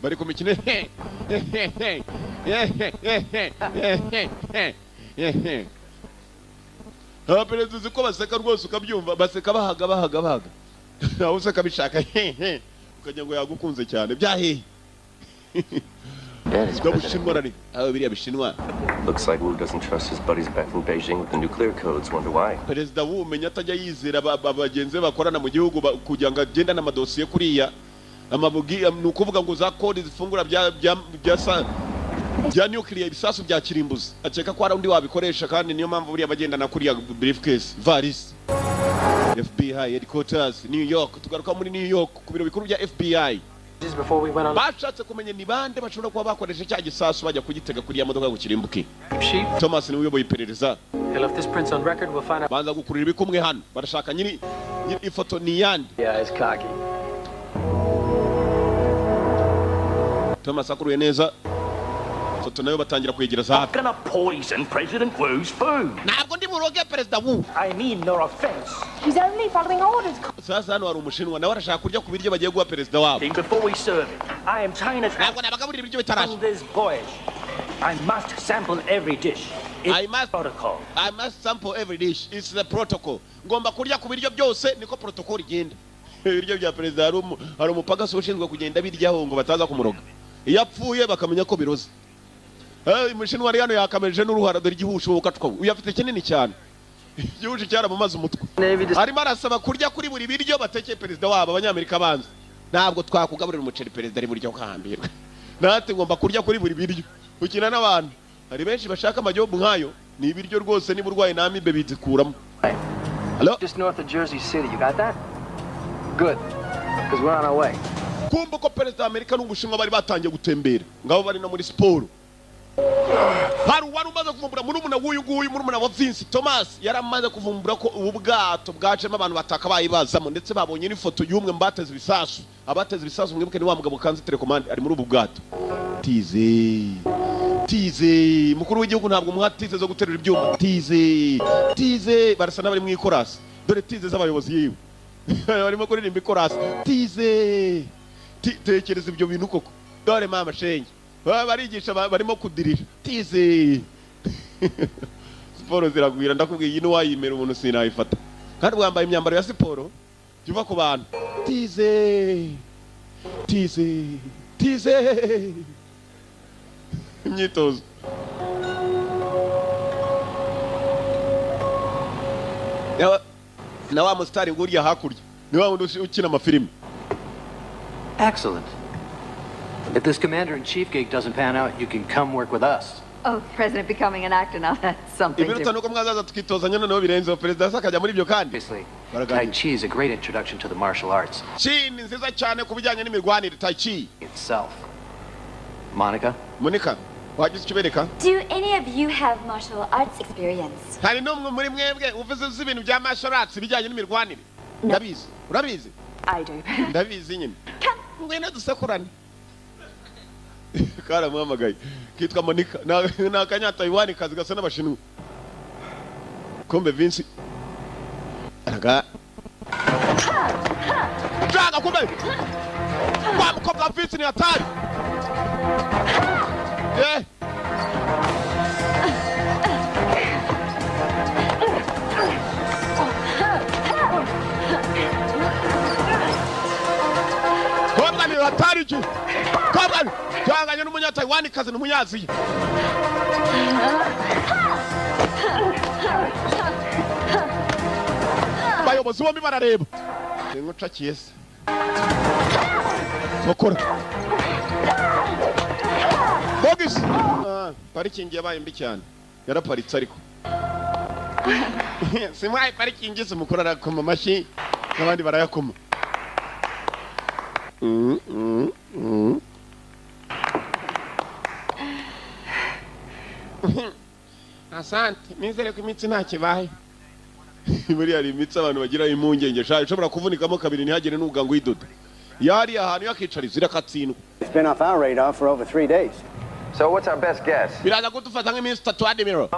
bari ku mikino. Abaperezida uzi ko baseka rwose ukabyumva, baseka bahaga bahaga bahaga, nawe useka bishaka, ukagira ngo yagukunze cyane byahehe. Ubushinwa rari abo biriya Bishinwa. Looks like Wu doesn't trust his buddies back in Beijing with the nuclear codes. Wonder why. Perezida Wu umenya atajya yizera bagenzi be bakorana mu gihugu kugira ngo agendane amadosiye kuriya amabugi, ni ukuvuga ngo za kode zifungura bya nuclear, ibisasu bya kirimbuzi. Akeka ko hari undi wabikoresha, kandi niyo mpamvu buriya bagendana kuriya briefcase, varisi. FBI headquarters, New York. Tugaruka muri New York ku biro bikuru bya FBI. Before we went on Bashatse kumenya ni bande bashobora kuba bakoresha cya gisasu bajya kugitega kuriya modoka ngo kirimbuke. sheep, Thomas niwe uyoboye iperereza. Hell, if this print's on record, we'll find out. Banza gukurura ibikumwe hano, barashaka nyiri ifoto ni yande. Yeah, it's cocky. Thomas akuruye neza ifoto, nayo batangira kwegereza hafi. Gonna poison President Wu's food. Ntabwo ndi buroge perezida Wu. I mean, no offense. He's only following orders. Sasa hano hari Umushinwa, nawe arashaka kurya ku biryo bagiye guha perezida wabo. Before we serve it, I am China's Ntabwo nabagaburira ibiryo bitarashya. on this voyage. I must sample every dish. I must, I must sample every dish. It's the protocol. Ngomba kurya ku biryo byose, niko protocol igenda. Ibiryo bya perezida, hari umupagasi ushinzwe kugenda biryaho ngo bataza kumuroga, iyo apfuye bakamenya ko biroze. Umushinwa ari hano yakameje n'uruhara, dore igihushu ukatwa uyu afite kinini cyane, igihushu cyaramumaze umutwe. Arimo arasaba kurya kuri buri biryo batekeye perezida wabo. Abanyamerika banza, ntabwo twakugaburira umuceri perezida ari buryo kahambirwa. Natwe ngomba kurya kuri buri biryo. Ukina n'abantu, hari benshi bashaka amajobu nk'ayo. Ni ibiryo rwose, niba urwaye n'amibe bizikuramo. Hello? Just north of Jersey City. You got that? Good. Because we're on our way. Kumva ko perezida wa Amerika n'Ubushinwa bari batangiye gutembera, ngabo bari no muri siporo. Hari uwari umaze kuvumbura, murumuna w'uyu nguyu, murumuna wa Vince, Thomas, yari amaze kuvumbura ko ubu bwato bwacemo abantu batakabaye bazamo, ndetse babonye n'ifoto y'umwe mu bateze ibisasu. Abateze ibisasu, mwibuke, ni wa mugabo kanze télécommande, ari muri ubu bwato. Tize tize, mukuru w'igihugu ntabwo umuha tize zo guterura ibyuma. Tize tize, barasa n'abari mu ikorasi. Dore tize z'abayobozi, yewe, barimo kuririmba ikorasi. Tize. Tekereza ibyo bintu koko, dore mama shenge. Baba barigisha, barimo kudirira tize. Siporo ziragwira, ndakubwiye. Iyi niwayimera umuntu sinayifata, kandi wambaye imyambaro ya siporo jya ku bantu. Tize tize tize, imyitozo. Na wa musitari nguriya hakurya ni wa wundi ukina amafilimi. Excellent. If this commander-in-chief gig doesn't pan out, you can come work with us. Oh, President becoming an actor now, that's something Ibiruta different. nuko mwazaza tukitozanya noneho birenzeho, perezida se akajya muri ibyo kandi. Obviously, Tai Chi is a great introduction to the martial arts Chi ni nziza cyane ku bijyanye n'imirwanire, tai chi itself. Monica? Monica, wagize icyo ubereka? Do any of you have martial arts experience? Hari n'umwe muri mwebwe uvuze uzi ibintu bya martial arts, ibijyanye n'imirwanire? Ndabizi. Urabizi? I do. Ndabizi nyine. Ngwino dusekurane. Karamuhamagaye, kitwa Monica. Ni akanyatayiwani kazi gasa n'Abashinwa. Kumbe Vince araga jaga. Kumbe wa mukobwa wa Vince ni hatari. Eh, kobwa ni hatari iki kobwa cyanganye n'umunyatayiwani kazi, ni umunyaziya. Abayobozi bombi barareba ingucakiye se sokora bogisi. Parikingi yabaye mbi cyane, yaraparitse ariko simwaye parikingi se. Mukuru arakoma amashyi n'abandi barayakoma. Asante, nizere ko imitsi nta kibaye. Buriya hari imitsi abantu bagira impungenge sha, ishobora kuvunikamo kabiri ntihagire n'ubwangu uyidoda. Yari ahantu yakicariza irakatsindwa. It's been off our radar for over 3 days. So what's our best guess? Biraza kudufata nk'iminsi 3, Admiral.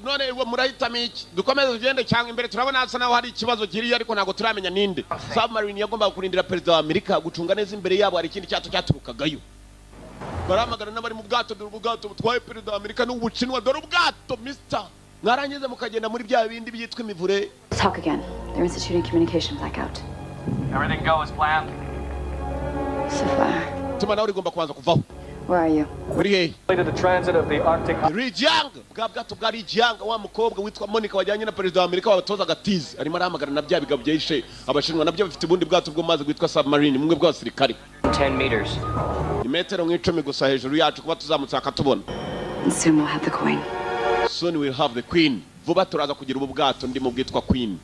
None uwo murahitamo iki? Dukomeze tugende cyangwa imbere turabona hasa naho hari ikibazo kiriyo, ariko ntabwo turamenya ninde. Submarine yagombaga kurindira perezida wa Amerika, gucunga neza imbere yabo hari ikindi cyato cyaturukagayo. Barahamagara n'abari mu bwato. Dore ubwato butwaye perezida wa Amerika n'Ubushinwa, dore ubwato mister. Mwarangiza mukagenda muri bya bindi byitwa imivure. Talk again. They're instituting communication blackout. Everything go as planned? So far. Tumanaho rigomba kubanza kuvaho. Where are you? Uri hehe? Completed the transit of the Arctic. Rijang, bwa bwato bwa Rijang, wa mukobwa witwa Monica wajyanye na perezida wa Amerika wabatozaga tizi, arimo arahamagara na bya bigabo byishe Abashinwa, nabyo bifite ubundi bwato bwo mu mazi bwitwa submarine, bumwe bw'abasirikare. 10 meters. Ni metero nk'icumi gusa hejuru yacu, kuba tuzamutse akatubona. And soon we'll have the Queen. Soon we'll have the Queen. Vuba turaza kugira ubu bwato ndimo bwitwa Queen.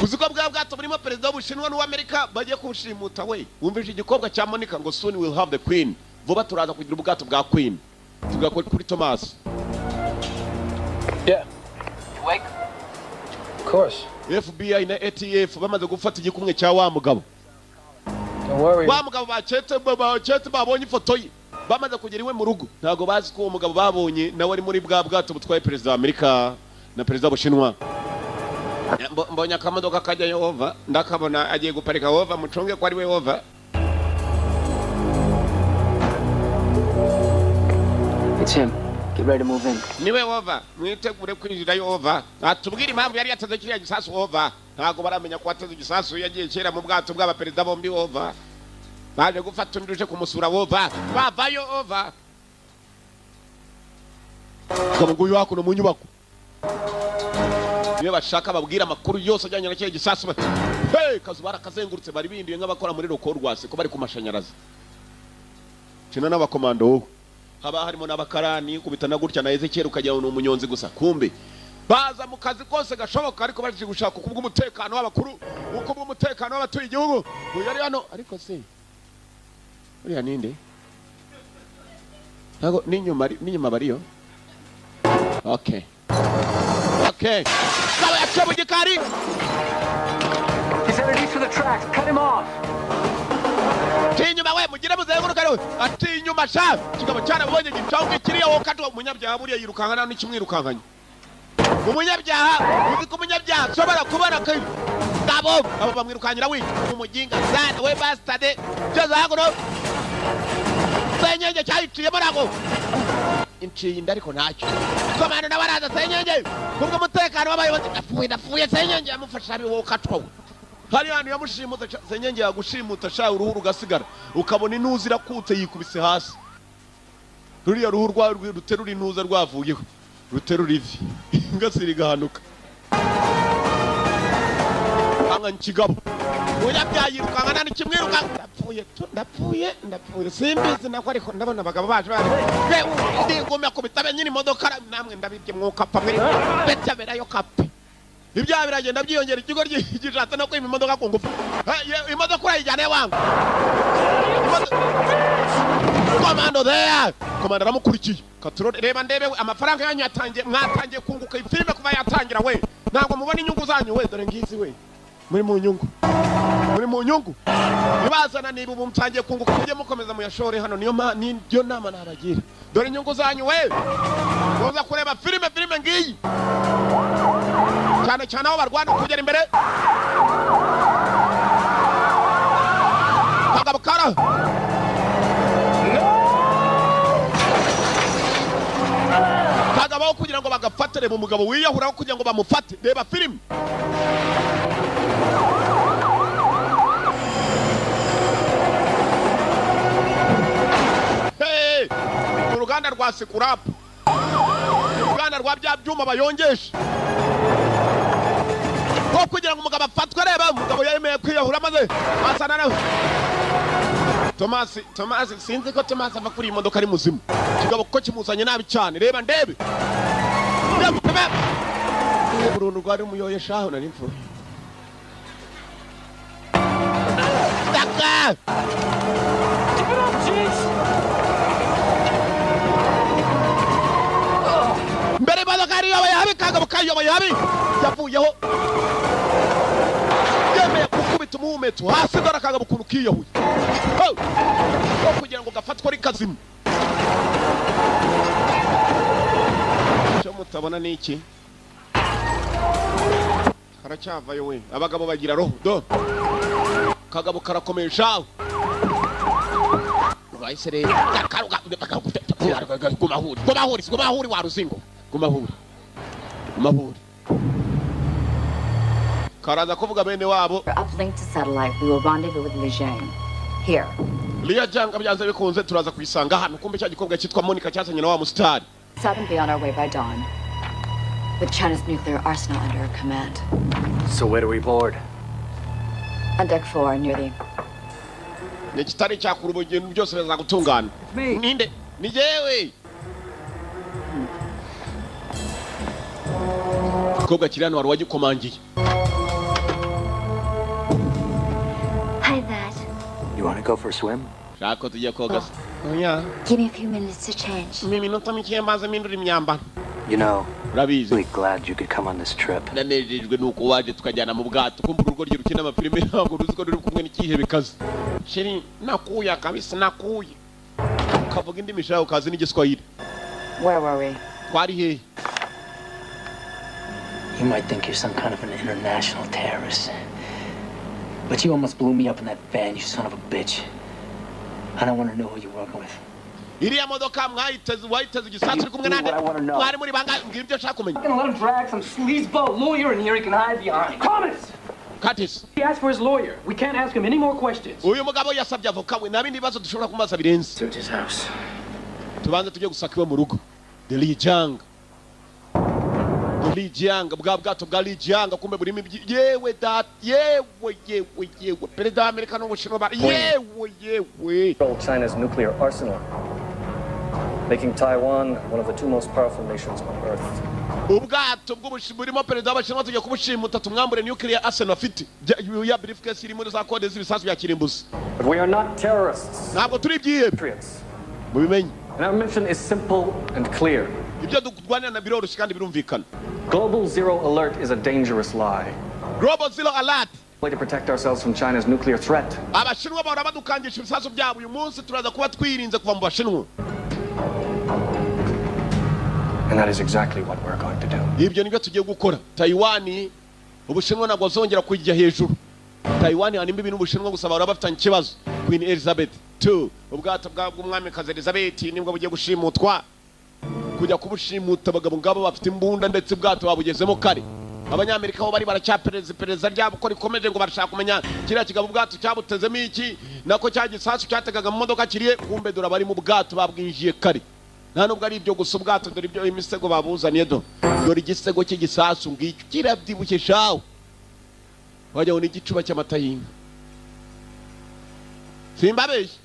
Uzi ko bwa bwato burimo perezida w'Ubushinwa n'uw'Amerika bagiye kuwushimuta we? Wumvise igikobwa cya Monica ngo soon we'll have the Queen, vuba turaza kugira ubwato bwa Queen. Tuvuga kuri Thomas. Yeah. You awake? Of course. FBI na ATF bamaze gufata igikumwe cya wa mugabo. Don't worry. Wa mugabo baketse babonye ifoto ye, bamaze kugera iwe mu rugo. Ntabwo bazi ko uwo mugabo babonye nawe ari muri bwa bwato butwaye perezida wa Amerika na perezida w'Ubushinwa. Mbonye akamodoka kajyayo, over. Ndakabona agiye guparika, over. Mucunge ko ari we, over. It's him. Get ready to move in. Niwe, over. Mwitegure kwinjirayo, over. Atubwire impamvu yari yateze kiriya gisasu, over. Ntabwo baramenya ko wateze igisasu yagiye kera mu bwato bw'abaperezida bombi, over. Baje gufata undi uje kumusura, over. Bavayo, over. Ngabo nguyu hakuno mu nyubako, niyo bashaka babwira amakuru yose ajyanye na kiriya gisasu. Hey, kazu barakazengurutse, bari bindiye nk'abakora muri roko rwase ko bari ku mashanyarazi kina n'abakomando. Wowe haba harimo n'abakarani kubitana gutya na Ezekiel ukagira ngo ni umunyonzi gusa, kumbe baza mu kazi kose gashoboka, ariko baje gushaka kubw'umutekano w'abakuru, ukubw'umutekano w'abatuye igihugu. Uyu ari hano, ariko se uriya ninde? Ntago n'inyuma n'inyuma bariyo. Okay. Saba yaciye mu gikari. He's headed east for the tracks. Cut him off. Ati inyuma we, mugire muzenguruka we. Ati inyuma sha. Kigabo cyarabonye gicaho kiriya, wowe katwa umunyabyaha buriya yirukanka nta n'ikimwirukankanye. Umunyabyaha, uzi ko umunyabyaha ashobora kubona ko ngabo abo bamwirukanyira we, umuginga sana we, bastard. Byose hakuno senyenge cyayiciyemo, ntabwo inciye inda, ariko ntacyo. Komando nawe araza, senyenge kubwo umutekano w'abayobozi. Ndapfuye, ndapfuye. Senyenge yamufasha abi, wowe ukatwa we. Hari hantu yamushimuta, senyenge yagushimuta sha, uruhu rugasigara, ukabona intuza irakutse yikubise hasi. Ruriya ruhu rwawe ruterura intuza rwavuyeho, ruterura ivi, ingasire igahanuka. Hanga kigabo umunyabyaha yirukanka nta n'ikimwirukanka. Ndapfuye tu, ndapfuye, ndapfuye. Simbizi nako, ariko ndabona abagabo baje bari ndigumya kubita nyine imodoka namwe ndabibye mwuka pfa mwe betaberayo kape. Ibyaha biragenda byiyongera, ikigo gishatse no kwima imodoka ku ngufu. Imodoka urayijyana wangu. Komando there, komando aramukurikiye. Katurore, reba ndebe amafaranga yanyu yatangiye, mwatangiye kunguka. Iyi filime kuva yatangira we, ntabwo mubona inyungu zanyu we. Dore ngizi we, muri mu nyungu, muri mu nyungu ibazana. Niba ubu mutangiye kunguka, mujye mukomeza muyashore hano. Niyo ma niyo nama nabagira. Dore inyungu zanyu we, muza kureba filime. Filime ngiyi, cyane cyane aho barwana kugera imbere. Kagabo kara kagabo kugira ngo bagafate. Reba umugabo wiyahuraho kugira ngo bamufate. Reba filime. Hey! Uruganda rwa scrap, uruganda rwa bya byuma bayongesha ko kugira ngo umugabo afatwe. Reba umugabo yemeye kwiyahura maze asana nawe Tomasi. Tomasi, sinzi ko Tomasi ava kuri iyi modoka ari muzima. Kigabo kuko kimuzanye nabi cyane. Reba ndebe, reba uruntu rwari umuyoye shaho, nari mfuye. Taka! Give it up, Jeez! Mbere imodoka yari iyoboye habi, kagabo kayoboye habi, yavuyeho yemeye gukubita umuhumetso hasi. Dore akagabo ukuntu kiyahuye. Oh! Ko kugira ngo gafatwe ari kazima. Icyo mutabona ni iki? Karacyavayo we. Abagabo bagira roho. Do kagabo karakomeye shawe. Bahise rero gumahuri, gumahuri, gumahuri wa ruzingo, gumahuri, gumahuri. Karaza kuvuga bene wabo. We're uplinked to satellite. We will rendezvous with Lijiang. Here. Liya Janga, byanze bikunze turaza kuyisanga hano. Kumbe cya gikobwa cyitwa Monica cyazanye na wa musitari. Stop and be on our way by dawn. With China's nuclear arsenal under our command. So where do we board? On deck 4, near the Ni kitari cyakura, ubugendo byose bizagutungana. Ninde? Ni jewe. Igikobwa kiri hano wari wagikomangiye. Hi, Dad. You want to go for a swim? Shaka ko tujya koga se? Oya. Give me a few minutes to change. Mu minota mike mbanze mpindura imyambaro. You know, Urabizi, really glad you could come on this trip. Nanejejwe nuko waje tukajyana mu bwato. Kumva urugo rye rukina amafilime, ntabwo ruzi ko ruri kumwe n'ikihebe kazi. Chérie, nakuya kabisa, nakuya. Ukavuga indimi shawe, ukazi n'igiswahili. Where were we? Twari hehe? You might think you're some kind of an international terrorist. But you almost blew me up in that van, you son of a bitch. I don't want to know who you're working with. Iriya modoka mwayiteze, wayiteze igisasu uri kumwe nande? Mwari muri bangahe? Mbwira ibyo nshaka kumenya. I'm gonna let him drag some sleazeball lawyer in here he can hide behind. Thomas! Curtis. He asked for his lawyer. We can't ask him any more questions. Uyu mugabo yasabye avoka we, nta bindi bibazo dushobora kumubaza birenze. Search his house. Tubanze tujye gusaka iwe mu rugo. The Li Jiang, The Li Jiang, bwa bwato bwa Li Jiang kumbe burimo yewe dat, yewe yewe yewe, perezida wa Amerika n'Ubushinwa yewe yewe. Control China's nuclear arsenal, making Taiwan one of the two most powerful nations on earth. Ubwato burimo perezida w'Abashinwa tugiye kubushimuta tumwambure nuclear arsenal afite ya briefcase iri muri za kode z'ibisasu bya kirimbuzi. But we are not terrorists. Ntabwo turi ibyihebe. Patriots. Mubimenye. And our mission is simple and clear. Ibyo durwanira na biroroshye kandi birumvikana. Global Zero Alert is a dangerous lie. Global Zero Alert. Way to protect ourselves from China's nuclear threat. Abashinwa bahora badukangisha ibisasu byabo, uyu munsi turaza kuba twirinze kuva mu Bashinwa. And that is exactly what we're going to do. Ibyo nibyo tugiye gukora. Taiwan, Ubushinwa ntabwo bazongera kujya hejuru. Taiwan hari imbibi n'Ubushinwa gusa bahora bafitanye ikibazo. Queen Elizabeth II, ubwato bw'umwamikazi Elizabeth nibwo bugiye gushimutwa. Kujya kubushimuta abagabo ngabo bafite imbunda ndetse ubwato babugezemo kare. Abanyamerika bo bari baracyapereza iperereza ryabo ko rikomeje, ngo barashaka kumenya kiriya kigabo ubwato cyabutezemo iki, nako cya gisasu cyategaga mu modoka kiriye. Kumbe dore abari mu bwato babwinjiye kare. Nta nubwo ari ibyo gusa, ubwato dore ibyo imisego babuzaniye, do dore igisego cy'igisasu ngicyo kirabyibushye shawe, wajya ngo ni igicuba cy'amata y'inka. Simbabeshye,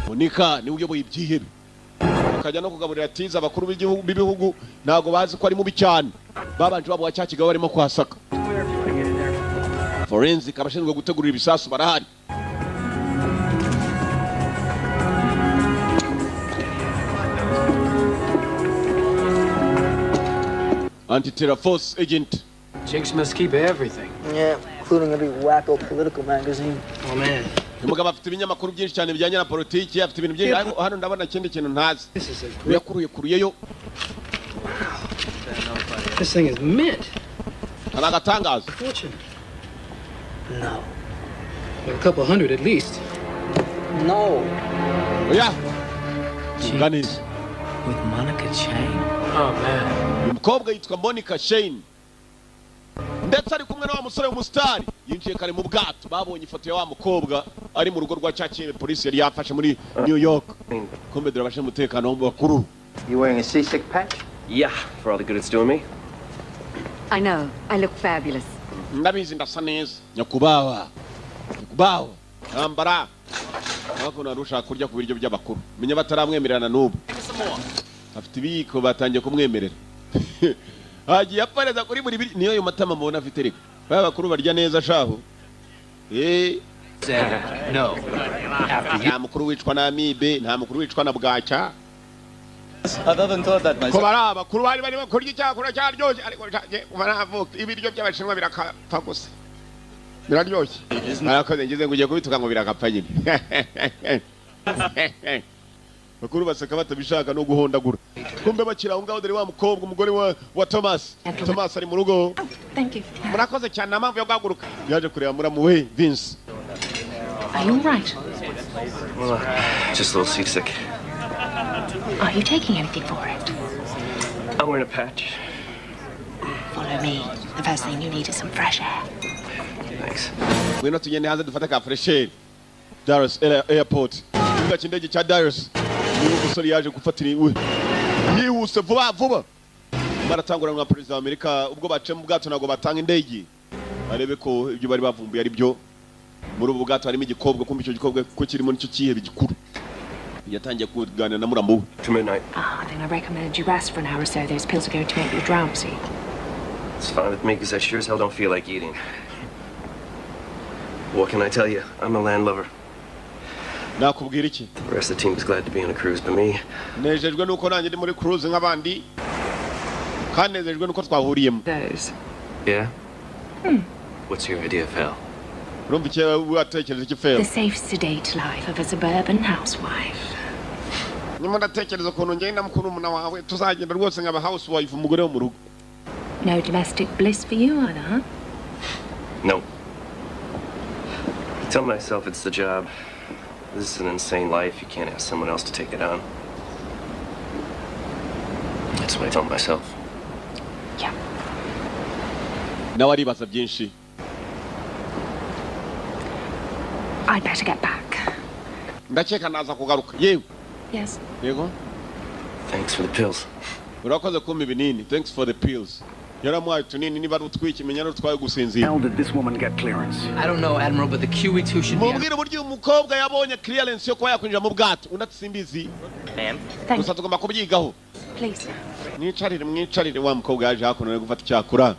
Monica niwe uyoboye ibyihebe, akajya no kugaburira tiza abakuru b'ibihugu. Ntabwo bazi ko ari mubi cyane, babanje babuha cya kigabo barimo kwasaka. Forensic, abashinzwe gutegura ibisasu barahari. Anti-terror force agent. Jinx must keep everything. Yeah, including every wacko political magazine. Oh man. Umugabo afite ibinyamakuru byinshi cyane bijyanye na politiki, afite ibintu byinshi. Ariko hano ndabona ikindi kintu ntazi. Yakuruye kuruyeyo. This thing is mint. Hari agatangaza. Fortune. No. A couple hundred at least. No. Oya. Nganiza. With Monica Chang. Oh man. Uyu mukobwa yitwa Monica Shane. Ndetse ari kumwe na wa musore w'umusitari yinjiye kare mu bwato. Babonye ifoto ya wa mukobwa ari mu rugo rwa cyakiye polisi yari yafashe muri New York. Kumbe dore abashinzwe umutekano wo mu bakuru. You wearing a seasick patch? Yeah, for all the good it's doing me. I know. I look fabulous. Ndabizi ndasa neza. Nyakubahwa, nyakubahwa, ambara. Hakuno hari ushaka kurya ku biryo by'abakuru, menya bataramwemererana n'ubu. Afite ibiyiko batangiye kumwemerera. Hagiye apareza kuri buri niyo ayo matama mubona afite reka. Baba bakuru barya neza shaho. No. Nta mukuru wicwa na amibe, nta mukuru wicwa na bwacya. I've often thought that myself. Ko bari abakuru bari barimo kurya icyakura cyaryoshye, ariko baravuga ibiryo by'Abashinwa birakapfa gusa. Biraryoshye. Arakoze ngize ngo ugiye kubituka ngo birakapfa nyine. Bakuru baseka batabishaka no guhondagura. Kumbe bakira aho ngaho dore wa mukobwa umugore wa Thomas. Thomas ari mu rugo. Thank you. Murakoze cyane nta mpamvu yo guhaguruka. Yaje kureba muramu we Vince. Are you all right? Well, just a little seasick. Are you taking anything for it? I'm wearing a patch. Follow me. The first thing you need is some fresh air. Thanks. Ngwino tugende hanze dufate ka fresh air. Dallas Airport. Ikibuga cy'indege cya Dallas. Niho umusore yaje gufatira iwe. Yihuse vuba vuba. Baratanguranwa perezida wa Amerika ubwo bace mu bwato ntabwo batanga indege. Arebe ko ibyo bari bavumbuye ari byo. Muri ubu bwato harimo igikobwa, kumbe icyo gikobwa ko kirimo nicyo cyihebe gikuru. Yatangiye kuganira na muramu we. To midnight. Ah, then I recommend you rest for an hour or so. Those pills are going to make you drowsy. It's fine with me because I sure as hell don't feel like eating. What can I tell you? I'm a landlubber. Nakubwira iki? The rest of the team is glad to be on a cruise, but me, Nejejwe nuko nanjye ndi muri cruise nk'abandi. Kandi nejejwe nuko twahuriyemo. Those. yeah? What's your idea of hell? Urumva icyo watekereje iki The fail? safe, sedate life of a suburban housewife. Nyuma ndatekereza ukuntu ngenda mukuru wawe tuzagenda rwose nkaba housewife, umugore wo mu rugo. No domestic bliss for you either, huh? No. I tell myself it's the job. This is an insane life. You can't ask someone else to take it on. That's what I tell myself. Yeah. Nawe aribaza byinshi. I'd better get back. Ndakeka naza kugaruka yewe. Yes. Yego. Thanks for the pills. Urakoze kumpa ibinini. Thanks for the pills. Yaramuhaye utunini niba ari utwiki menya n'utwaye gusinzira. How did this woman get clearance? I don't know, Admiral, but the QE2 should be. Mubwire uburyo uyu mukobwa yabonye clearance yo kuba yakwinjira mu bwato. Undi ati simbizi. Ma'am. Gusa tugomba kubyigaho. Please. Mwicarire, mwicarire. Wa mukobwa yaje hakuno ari gufata icyakura.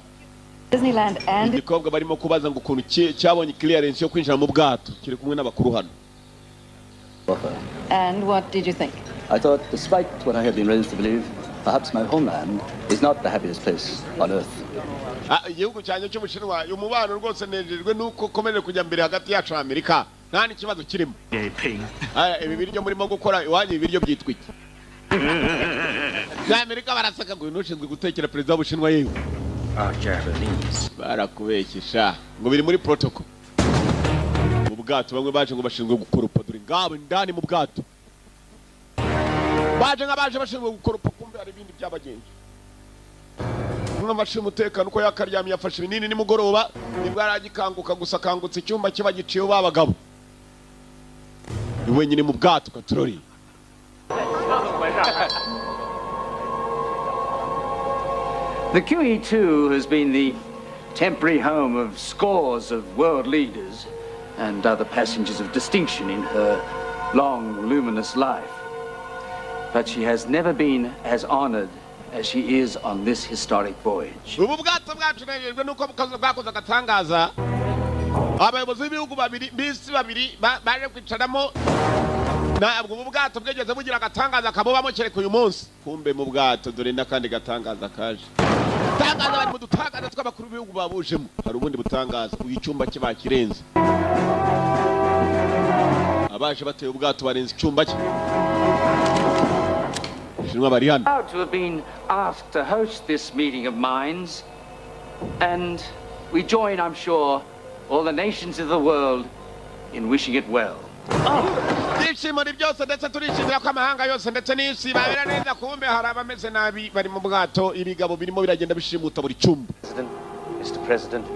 Disneyland and Igikobwa barimo kubaza ngo ukuntu cyabonye clearance yo kwinjira mu bwato kiri kumwe n'abakuru hano. And what did you think? I thought, despite what I have been raised to believe, perhaps my homeland is not the happiest place on earth. Ah, igihugu cyanjye cy'Ubushinwa umubano rwose nejejwe nuko ukomeje kujya mbere hagati yacu na Amerika, nta n'ikibazo kirimo. Aya, ibi biryo murimo gukora iwanyu, ibiryo byitwa iki? Na Amerika barasaka ngo uyu nushinzwe gutekera perezida w'Ubushinwa yewe. Japanese. Barakubekesha ngo biri muri protocol. Mu bwato bamwe baje ngo bashinzwe gukoropa, dore ngabo indani mu bwato baje nk'abaje bashinzwe gukoropa, kumbe hari ibindi byabagenje. Umwe abashinzwe umutekano uko yakaryamye yafashe ibinini nimugoroba, nibwo yaragikanguka gusa akangutse icyumba kiba giciyeho babagabo. Ni wenyine mu bwato katurori. The QE2 has been the temporary home of scores of world leaders and other passengers of distinction in her long, luminous life. But she has never been as honored as she is on this historic voyage. Ubu bwato bwacu nejejwe nuko bwakoze agatangaza. Abayobozi b'ibihugu babiri b'isi babiri baje kwicaramo. Ntabwo ubu bwato bwigeze bugira agatangaza kabubamo kereka uyu munsi. Kumbe mu bwato dore n'akandi gatangaza kaje. Tangaza bari mu dutangaza tw'abakuru b'ibihugu babujemo. Hari ubundi butangaza uyu cyumba cye bakirenze. Abaje bateye ubwato barenze icyumba cye. Shinwa bari hano. Proud to have been asked to host this meeting of minds, and we join, I'm sure, all the nations of the world in wishing it well. Ibyishimo ni byose ndetse turishimira ko amahanga yose ndetse n'isi babera neza. Kumbe hari abameze nabi bari mu bwato, ibigabo birimo biragenda bishimuta buri cyumba. Mr. President,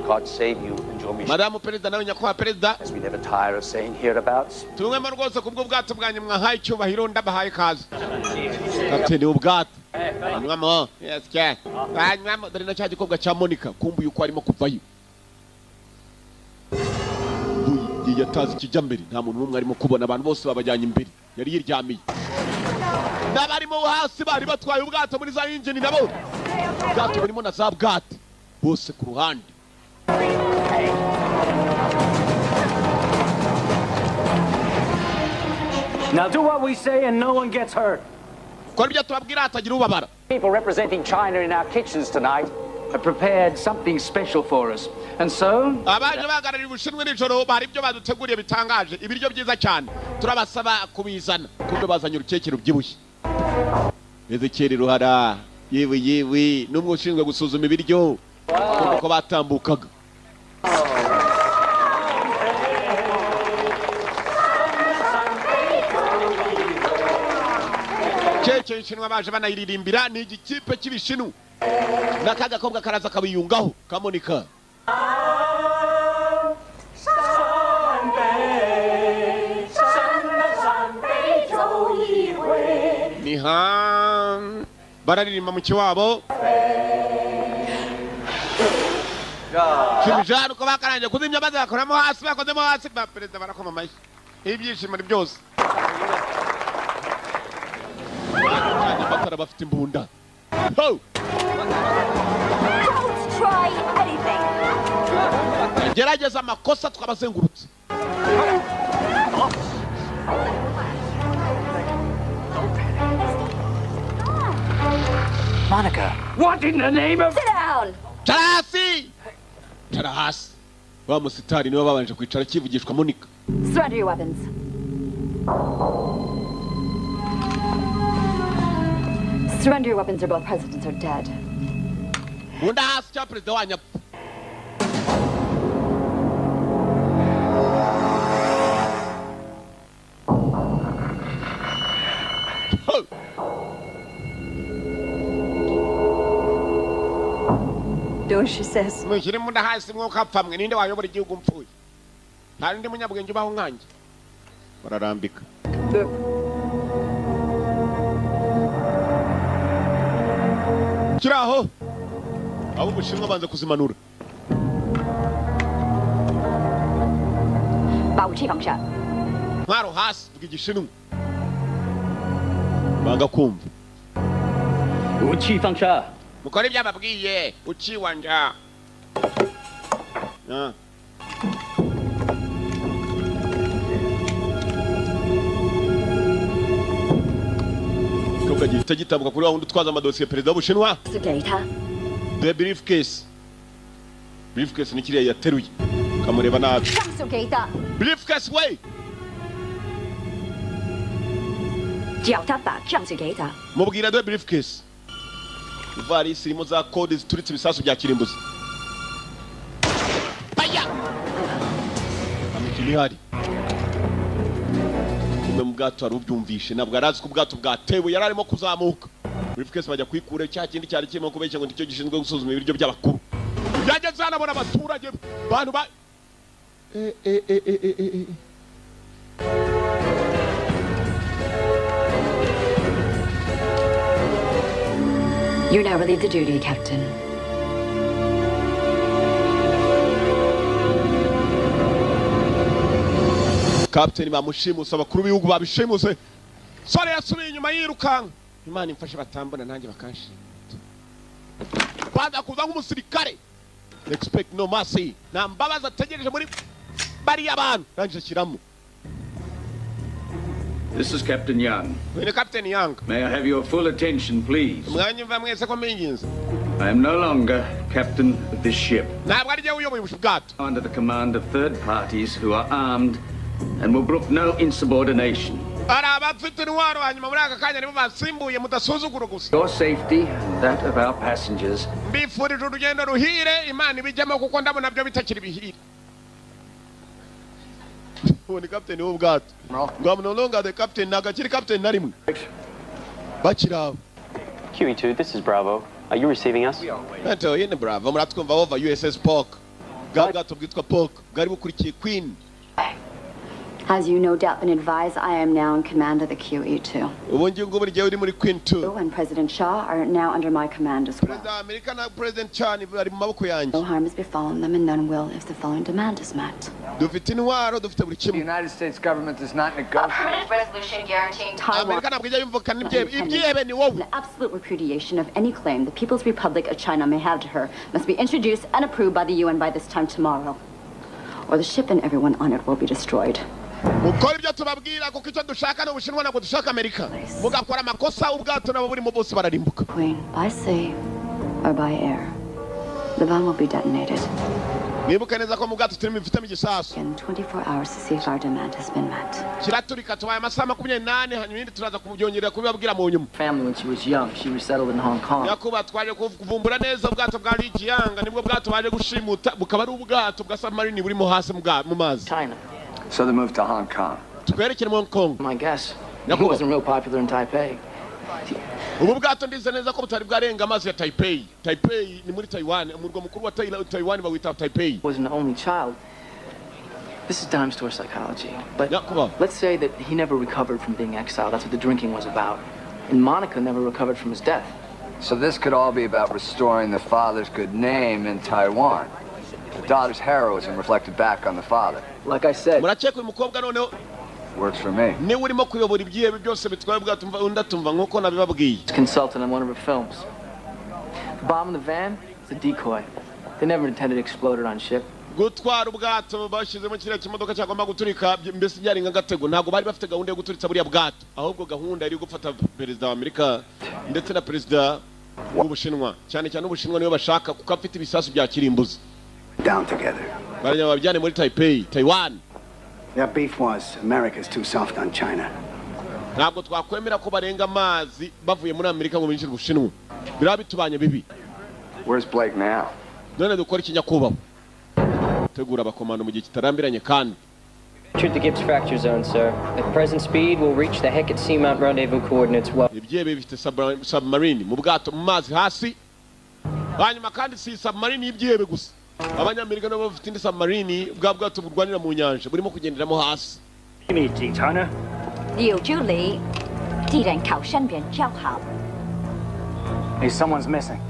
God save you and your mission. Madamu Perezida nawe nyakubahwa Perezida, As we never tire of saying hereabouts. Tumwemo rwose kubwo bwato bwanyu mwahaye icyubahiro, ndabahaye ikaze. Kapiteni w'ubwato anywamo, yes cya anywamo. Dore na cya gikobwa cya Monica, kumbe yuko arimo kuvayo yatazi ikijya mbere, nta muntu n'umwe arimo kubona, abantu bose babajyanye imbere. Yari yiryamiye n'abarimo hasi bari batwaye ubwato muri za injini, nabo ubwato burimo na za bwato bose ku ruhande. Now do what we say and no one gets hurt. Kora ibyo tubabwira hatagira ubabara. People representing China in our kitchens tonight have prepared something special for us. And so abaje bahagarariye Ubushinwa nijoro bari ibyo baduteguriye bitangaje, ibiryo byiza cyane, turabasaba kubizana. Kumbe bazanye urukeke rubyibushye. Ezekiel Ruhara yewe yewe n'umwe ushinzwe gusuzuma ibiryo kuko batambukaga. Keke y'Ishinwa baje banayiririmbira, ni igikipe cy'ibishinu n'akagakobwa karaza kabiyungaho kamonika. Niha bararirimba mu kiwabo. Shimijana uko bakaranje kuzimya maze bakoramo hasi, bakozemo hasi, ba perezida barakoma amashyi. Ibyishimo ni byose. Amatara bafite imbunda. Ho! Don't try anything. Gerageza amakosa twabazengurutse. Monica, what in the name of... Sit down. Tarasi! Tarasi. Wa musitari niwe babanje kwicara kivugishwa Monica. Surrender your weapons. Surrender your weapons or both presidents are dead. Unda hasi cya perezida wanyu apfa. Do as she says. Mushyire imbunda hasi mwuka mwe, ninde wayobora igihugu mpfuye? Nta n'undi munyabwenge ubaho nkanjye. Bararambika. Kiraho abo Ubushinwa banze kuzimanura. 把武器放下。 Ntwaro hasi, vuga Igishinwa. Banga kumva. 武器放下。 Mukore ibyo ababwiye, uciwanja. Ah. Kobwa gihita gitambuka kuri wa wundi utwaza amadosiye, perezida w'Ubushinwa. 是给他。 The briefcase. Briefcase ni kiriya yateruye. Kamureba nabi. 上手给他。 Briefcase we. 叫他把枪子给他。 Mubwira the briefcase. Ivarisi irimo za kode zituritse ibisasu bya kirimbuzi. Aya! Amikini ihari. Kumbe mu bwato hari ubyumvishe, ntabwo arazi ko ubwato bwatewe, yari arimo kuzamuka. Briefcase bajya kuyikura cya kindi cyari kirimo kubeshya ngo nicyo gishinzwe gusuzuma ibiryo by'abakuru. Byageze hano abona abaturage bantu ba eh eh eh eh eh eh. You're now relieved of duty, Captain. Captain bamushimuse, abakuru b'ibihugu babishimuse. Sore yasubiye inyuma yirukanka. Imana imfashe batambona nanjye bakanshimuta. Baza kuza nk'umusirikare. Expect no mercy. Nta mbabazi ategereje muri bariya bantu. Rangije ashyiramo. This is Captain Young. Uyu ni Captain Young. May I have your full attention, please? Mwanyumva mwese ko mbinginze. I am no longer captain of this ship. Ntabwo ari jyewe uyoboye ubu bwato. Under the command of third parties who are armed and will brook no insubordination. Hari abafite intwaro, hanyuma muri aka kanya nibo basimbuye, mudasuzugura gusa. Your safety and that of our passengers Mbifurije urugendo ruhire, Imana ibijyamo kuko ndabona byo bitakiri bihire. Uwo ni captain w'ubwato. Ngo I'm no longer the captain, ntabwo akiri captain na rimwe. Bakiri aho. QE2, this is Bravo. Are you receiving us? Ntacyo yine Bravo, muratwumva over USS Pork. Bwa bwato bwitwa Pork bwari bukurikiye Queen. As you no doubt been advised, I am now in command of the QE2. Ubu ngingo buri gihe uri muri Queen 2. You and President Shaw are now under my command as well. Perezida wa Amerika na President Chan bari mu maboko yanjye. No harm has befallen them, and none will if the following demand is met. Dufite intwaro, dufite buri The kimwe. United States government does not negotiate. Permanent resolution guaranteeing Taiwan Amerika ntabwo ijya yumvikana n'ibyihebe, ibyihebe ni wowe. the absolute repudiation of any claim the People's Republic of China may have to her must be introduced and approved by the UN by this time tomorrow, or the ship and everyone on it will be destroyed. Mukora ibyo tubabwira kuko icyo dushaka ni Ubushinwa, ntabwo dushaka Amerika. Mugakora amakosa, ubwato nabo burimo bose bararimbuka. Queen, by sea or by air, the bomb will be detonated Mwibuke neza ko mu bwato turimo bifitemo igisasu. in 24 hours to see if our demand has been met. Kiraturika, tubaye amasaha 24, hanyuma ibindi turaza kubyongerera kubibabwira mu nyuma. Family when she was young, she resettled in Hong Kong. Nyakubahwa, twaje kuvumbura neza ubwato bwa Lijiang, nibwo bwato baje gushimuta, bukaba ari ubwato bwa submarine burimo hasi mu mazi. China. So they moved to Hong Kong. Twerekere mu Hong Kong. My guess, he Nyakubahwa. wasn't real popular in Taipei. Ubu bwato ndize neza ko butari bwarenga amazi ya Taipei. Taipei ni muri Taiwan, umurwa mukuru wa Taiwan bawita Taipei. Wasn't the only child. This is dime store psychology. But Nyakubahwa. let's say that he never recovered from being exiled. That's what the drinking was about. And Monica never recovered from his death. So this could all be about restoring the father's good name in Taiwan. The daughter's heroism reflected back on the father. Like I said, Murakeka uyu mukobwa noneho Works for me. niwe urimo kuyobora ibyihebe byose bitwaye ubwato, undi atumva nk'uko nabibabwiye. consultant on one of her films. The bomb in the van is a decoy. They never intended to explode it on ship. Gutwara ubwato bashyizemo kiriya kimodoka cyagomba guturika, mbese byari nk'agatego, ntabwo bari bafite gahunda yo guturitsa buriya bwato, ahubwo gahunda yari gufata perezida wa Amerika ndetse na perezida w'Ubushinwa, cyane cyane Ubushinwa niwe bashaka kuko afite ibisasu bya kirimbuzi. Down together. Barajya babijyane muri Taipei, Taiwan. Their beef was America's too soft on China. Ntabwo twakwemera ko barenga amazi bavuye muri Amerika ngo binjire Ubushinwa, biraba bitubanye bibi. Where's Blake now? None dukora iki, nyakubahwa? Tegura abakomando mu gihe kitarambiranye kandi. Entered the Gibbs fracture zone, sir. At present speed, we'll reach the Hecate Seamount rendezvous coordinates well. Ibyebe bifite submarine mu bwato mu mazi hasi. Hanyuma kandi si submarine y'ibyihebe gusa, abanyamerika nabo bafite indi submarine, bwa bwato burwanira mu nyanja burimo kugenderamo hasi. 有距离，敌人靠身边较好。 Hey, someone's missing.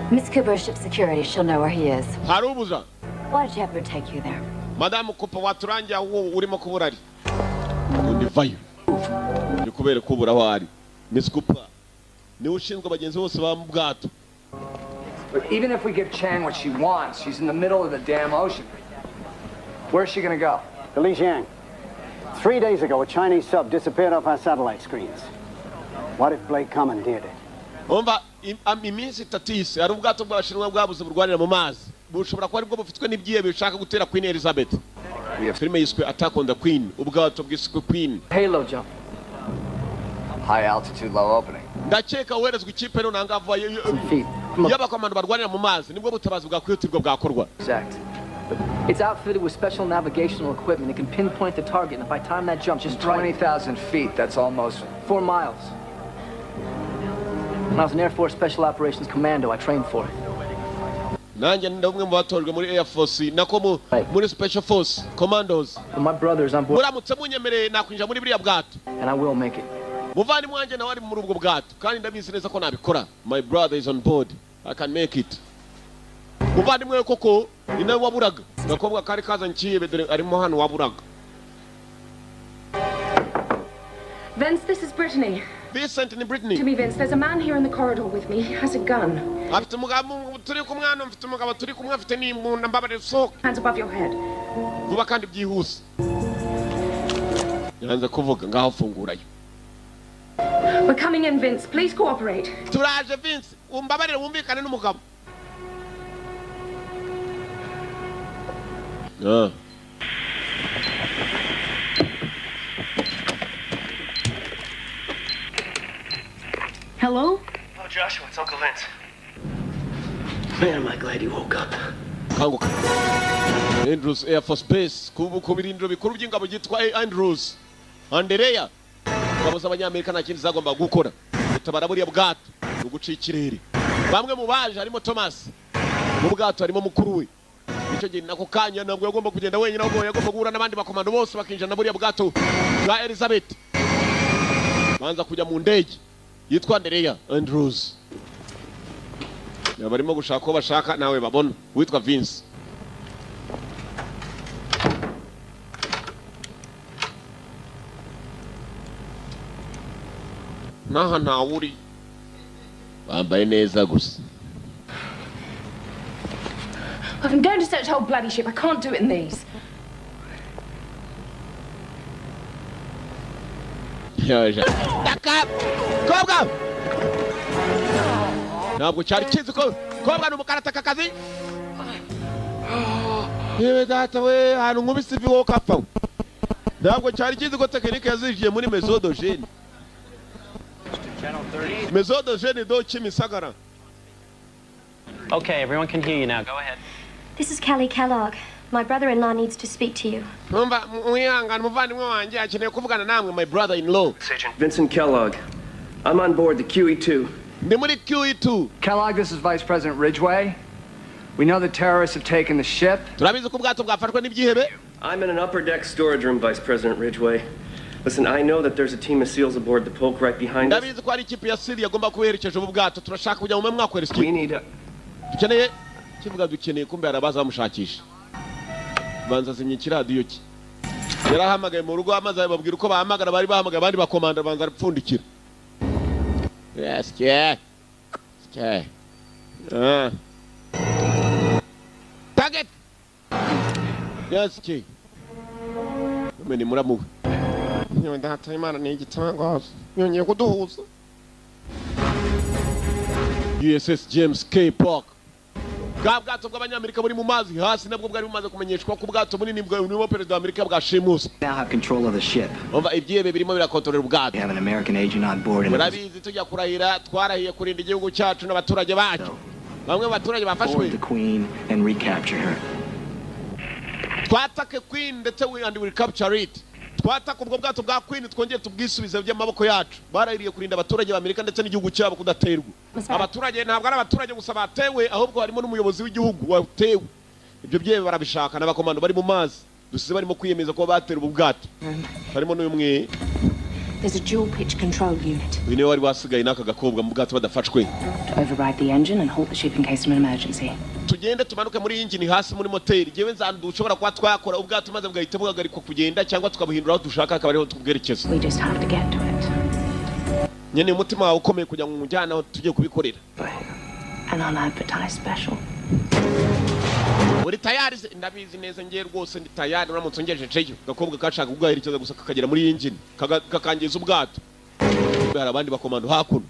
Miss Cooper, ship security, she'll know where he is. Hari ubuza. Why did you have her take you there? Madamu Cooper, waturangiye aho urimo kubura ari undi vayo ni kubera kubura aho ari. Miss Cooper niwe ushinzwe abagenzi bose ba mu bwato. But even if we give Chang what she wants, she's in the middle of the damn ocean. Where's she gonna go? To Lijiang. 3 days ago, a Chinese sub disappeared off our satellite screens. What if Blake commandeered it? Umva, iminsi 3 isi hari ubwato bw'abashinwa bwabuze burwanira mu mazi, bushobora kuba aribwo bufitwe n'ibyihebe bishaka gutera Queen Elizabeth. Filime yiswe Attack on the Queen, ubwato bwiswe Queen. Halo jump. High altitude, low opening. Ndakeka woherezwa ikipe none ahangaha y'abakomando barwanira mu mazi, nibwo butabazi bwakwihutirwa bwakorwa. Exact. It's outfitted with special navigational equipment. It can pinpoint the target, and if I time that jump just right, 20,000 feet, that's almost 4 miles. When I was an Air Force Special Operations Commando, I trained for it. Nanjye ndi umwe mu batojwe muri Air Force, nako muri Special Force Commandos. But my brother's on board, Muramutse munyemereye nakwinjira muri buriya bwato. and I will make it. Muvandimwe wanjye nawe ari muri ubwo bwato, kandi ndabizi neza ko nabikora. My brother is on board, I can make it. Muvandimwe we koko ni nawe waburaga, agakobwa kari kazanye ikihebe, dore arimo hano waburaga. Vince, this is Brittany. Vincent, ni Brittany. To me, Vince, there's a man here in the corridor with me. He has a gun. Afite umugabo turi kumwe hano, mfite umugabo turi kumwe afite n'imbunda, mbabarira usohoke. Hands above your head. Vuba kandi byihuse. Yanze kuvuga, ngaho fungurayo. We're coming in, Vince. Please cooperate. Turaje, Vince, umbabarire wumvikane n'umugabo. Ah. Hello? Hello, Joshua. It's Uncle Vince. Man, am I glad you woke up. Kanguka. Andrews Air Force Base, ku birindiro bikuru by'ingabo byitwa Andrews Andereya, ingabo z'abanyamerika nta kindi zagomba gukora gutabara buriya bwato ni uguca ikirere. Bamwe mu baje harimo Thomas, mu bwato harimo mukuru we. Icyo gihe nako kanya ntabwo yagomba kugenda wenyine, ahubwo yagomba guhura n'abandi bakomando bose bakinjira na buriya bwato bwa Elizabeth, banza kujya mu ndege yitwa Andereya Andrews. Barimo gushaka uwo bashaka nawe babona witwa Vince. N'aha ntawe uri, bambaye neza gusa. If I'm going to search the whole bloody ship, I can't do it in these. Yaje taka kobwa, ntabwo cyari kizi ko kobwa ni umukaratakakazi. Yewe data we, ahantu nkubise ivi wowe ukapfa. Ntabwo cyari kizi ko tekinike yazijiye muri maison de jeunes, maison de jeunes de Kimisagara. Okay, everyone can hear you now. Go ahead. This is Callie Kellogg. My brother-in-law needs to speak to you. Numva, mwihangane, umuvandimwe wanjye akeneye kuvugana namwe, my brother in law. Vincent Kellogg. I'm on board the QE2. Ndi muri QE2. Kellogg, this is Vice President Ridgway. We know the terrorists have taken the ship. Turabizi ko ubwato bwafashwe n'ibyihebe. I'm in an upper deck storage room, Vice President Ridgway. Listen, I know that there's a team of SEALs aboard the Polk right behind us. Ndabizi ko hari ikipe ya SEAL yagomba kuba ubu bwato. Turashaka kujya mu mwakweresa. We need a... Dukeneye kivuga, dukeneye kumbe harabaza bamushakisha. Banza azimya ikiradiyo cye, yarahamagaye mu rugo amaze bababwira uko bahamagara, bari bahamagaye abandi bakomanda, banza arapfundikira. Yes, yeah. Okay. Ah. Target. Yes, ki. Mene muramu. Yewe data, Imana ni igitangaza. Yongeye kuduhuza. USS James K. Polk. Bwa bwato bw'abanyamerika buri mu mazi hasi nabwo bwari bumaze kumenyeshwa ko ubwato bunini burimo perezida wa Amerika bwashimuse. Now have control of the ship. Umva, ibyihebe birimo birakontorera ubwato. We have an American agent on board and Murabizi, tujya kurahira twarahiye kurinda igihugu cyacu n'abaturage bacyo. Bamwe mu baturage bafashwe. Board the Queen and recapture her. Twatake Queen ndetse we and will capture it. Twataka ubwo bwato bwa Queen, twongere tubwisubize by'amaboko yacu. Barahiriye kurinda abaturage ba Amerika ndetse n'igihugu cyabo kudaterwa. Abaturage ntabwo ari abaturage gusa batewe, ahubwo harimo n'umuyobozi w'igihugu watewe. Ibyo byebe barabishaka. N'abakomando bari mu mazi dusize barimo kwiyemeza kuba batera ubu bwato, harimo n'uyu mwe. There's a dual pitch control unit Uyu niwe wari wasigaye n'aka gakobwa mu bwato badafashwe. to override the engine and halt the ship in case of an emergency. Tugende tumanuke muri engine hasi muri moteri. Jewe nzandu ushobora kuba twakora ubwato maze bugahita buhagarikwa kugenda, cyangwa tukabuhindura aho dushaka, akaba ariho tubwerekeza. We just have to get to it. Nyene umutima wawe ukomeye kugira ngo umujyane aho tugiye kubikorera. An unadvertised special. Uri tayari se? Ndabizi neza, ngiye rwose, ndi tayari uramutse ungejejeyo. Gakobwa kashaka kugaherekeza gusa kakagera muri engine, kakangiza ubwato. Hari abandi bakomando hakuno.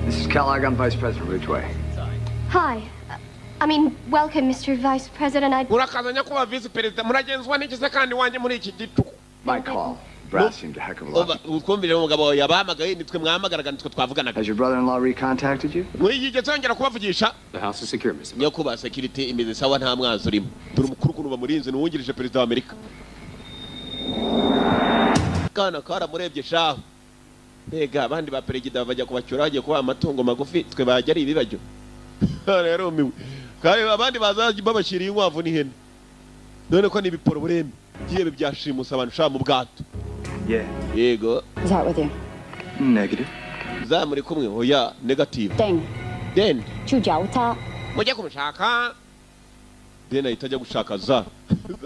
This is Kellogg. I'm Vice President Ridgway. Hi. I mean, welcome, Mr. Vice President. I Urakaza, nyakubahwa visi perezida. Muragenzwa n'iki se kandi wanjye muri iki gicuku? My call. Brass seemed a heck of a lot. Utwumvire, umugabo wawe yabahamagaye, nitwe mwahamagaraga, nitwe twavuganaga. Has your brother-in-law recontacted you? Mwigeze yongera kubavugisha? The house is secure, Mr. Nyakubahwa, security imeze sawa, nta mwanzi urimo. Dore umukuru ukuntu bamurinze, ni uwungirije perezida wa Amerika. Kana karamurebye shaho. Mbega abandi ba perezida bajya kubacyura bagiye kubaha amatungo magufi, twe bajya ari ibibajyo. Yarumiwe. Kandi abandi baza babashyiriye inkwavu n'ihene, none ko ni ibiporo burembe byihebe byashimusa abantu shaka mu bwato. Yeah. Yego. Is that with you? Negative. Za muri kumwe? Oya, negative. Deng. Den. 去找他。 Mujye kumushaka. Den ahita ajya gushaka za za.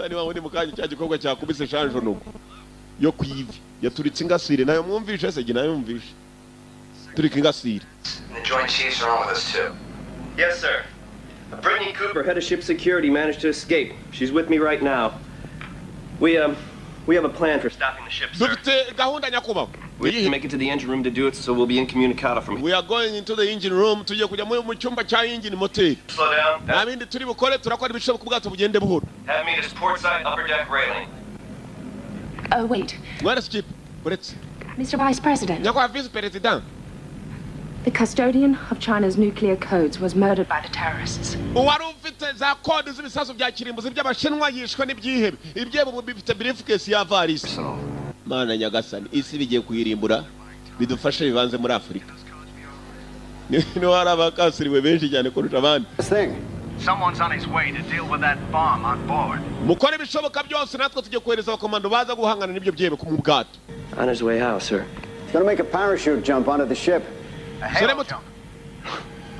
Niba muri mukanya cya gikorwa cyakubise shanjonugo yo ku ivi yaturitse ingasire, nayo mwumvishe se? Jye nayo mwumvishe turika ingasire. And the Joint Chiefs are on with us, too. Yes, sir. Brittany Cooper, head of ship security, managed to escape. She's with me right now. We have a plan for stopping the ship, sir. Dufite gahunda, nyakubahwa. We have to make it to the engine room to do it, so we'll be incommunicado from here. We are going into the engine room. Tugiye kujya mu cyumba cya engine moteri. Slow down. Nta bindi turi bukore, turakora ibishoboka ubwato bugende buhoro. Have me to port side upper deck railing. Oh, wait. Mwana Skip, uretse. Mr. Vice President. Nyakubahwa visi perezida. The custodian of China's nuclear codes was murdered by the terrorists. Uwari ufite za kode z'ibisasu bya kirimbuzi by'Abashinwa yishwe n'ibyihebe. Ibyihebe ubu bifite briefcase ya varisi. Mana nyagasani, isi bigiye kuyirimbura. Bidufashe bibanze muri Afurika, niho hari abakasiriwe benshi cyane kurusha abandi. Someone's on his way to deal with that bomb on board. Mukore ibishoboka byose, natwe tugiye kohereza abakomando baza guhangana n'ibyo byihebe ku mu bwato. On his way how, sir? He's gonna make a parachute jump onto the ship. Sore muto,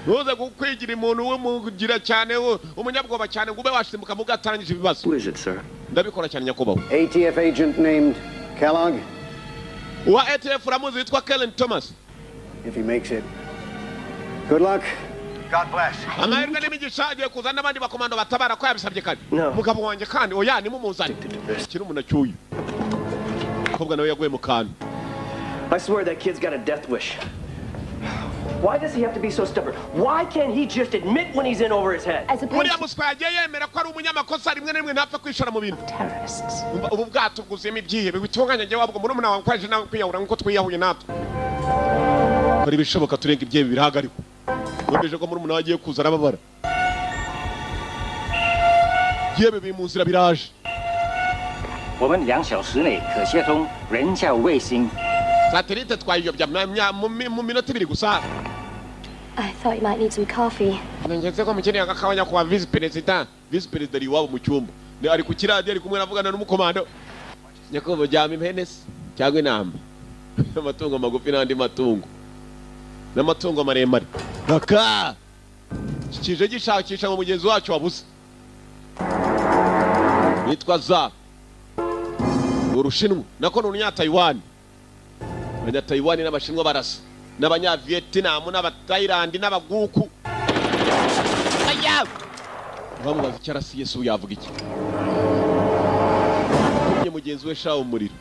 ntuze kukwigira umuntu w'umugira cyane, umunyabwoba cyane, ngo ube wasimbuka mu bwato arangije ibibazo. Who is it, sir? Ndabikora cyane, nyakubahwa. ATF agent named Kellogg. Uwa ATF uramuzi, witwa Kellen Thomas. If he makes it. Good luck. God bless. Amahirwe n'imigisha. Agiye kuzana n'abandi bakomando batabara ko yabisabye kare. No. Mugabo wanjye kandi oya, nimumuzane. Kiri umuntu acyuye umukobwa nawe yaguye mu kantu. I swear that kid's got a death wish. Why does he have to be so stubborn? Why can't he just admit when he's in over his head? As opposed Uriya muswa yagiye yemera ko ari umunyamakosa rimwe na rimwe, ntapfa kwishora mu bintu. Terrorists. Umva, ubu bwato bwuzuyemo ibyihebe bitunganya. Njye wabwo murumuna wawe kwaje nawe kwiyahura nk'uko twiyahuye natwe. Kora ibishoboka turenga ibyihebe birahagarikwa. Wumvise ko murumuna we agiye kuza arababara. Ibyihebe biri mu nzira biraje. 我们2小时内可接通人造卫星。 Satelite twayiyobya mu minota 2 gusa. I thought you might need some coffee. Ngeze ko mukeneye agakawa, nyakubahwa visi perezida. Visi perezida ari iwabo mu cyumba. Ari ku kiradiyo, ari kumwe avugana n'umukomando. Nyakubahwa, jyama impene se cyangwa intama, amatungo magufi n'andi matungo n'amatungo maremare. Raka kije gishakisha ngo mugenzi wacu wabuze witwa za ni Urushinwa, nako ni Urunyatayiwani. Abanyatayiwani n'Abashinwa barasa n'Abanyavietinamu n'Abatayilandi n'Abaguku. Aya, bamubaza icyo arasiye se, ubu yavuga iki? Kumye mugenzi we shawo umuriro.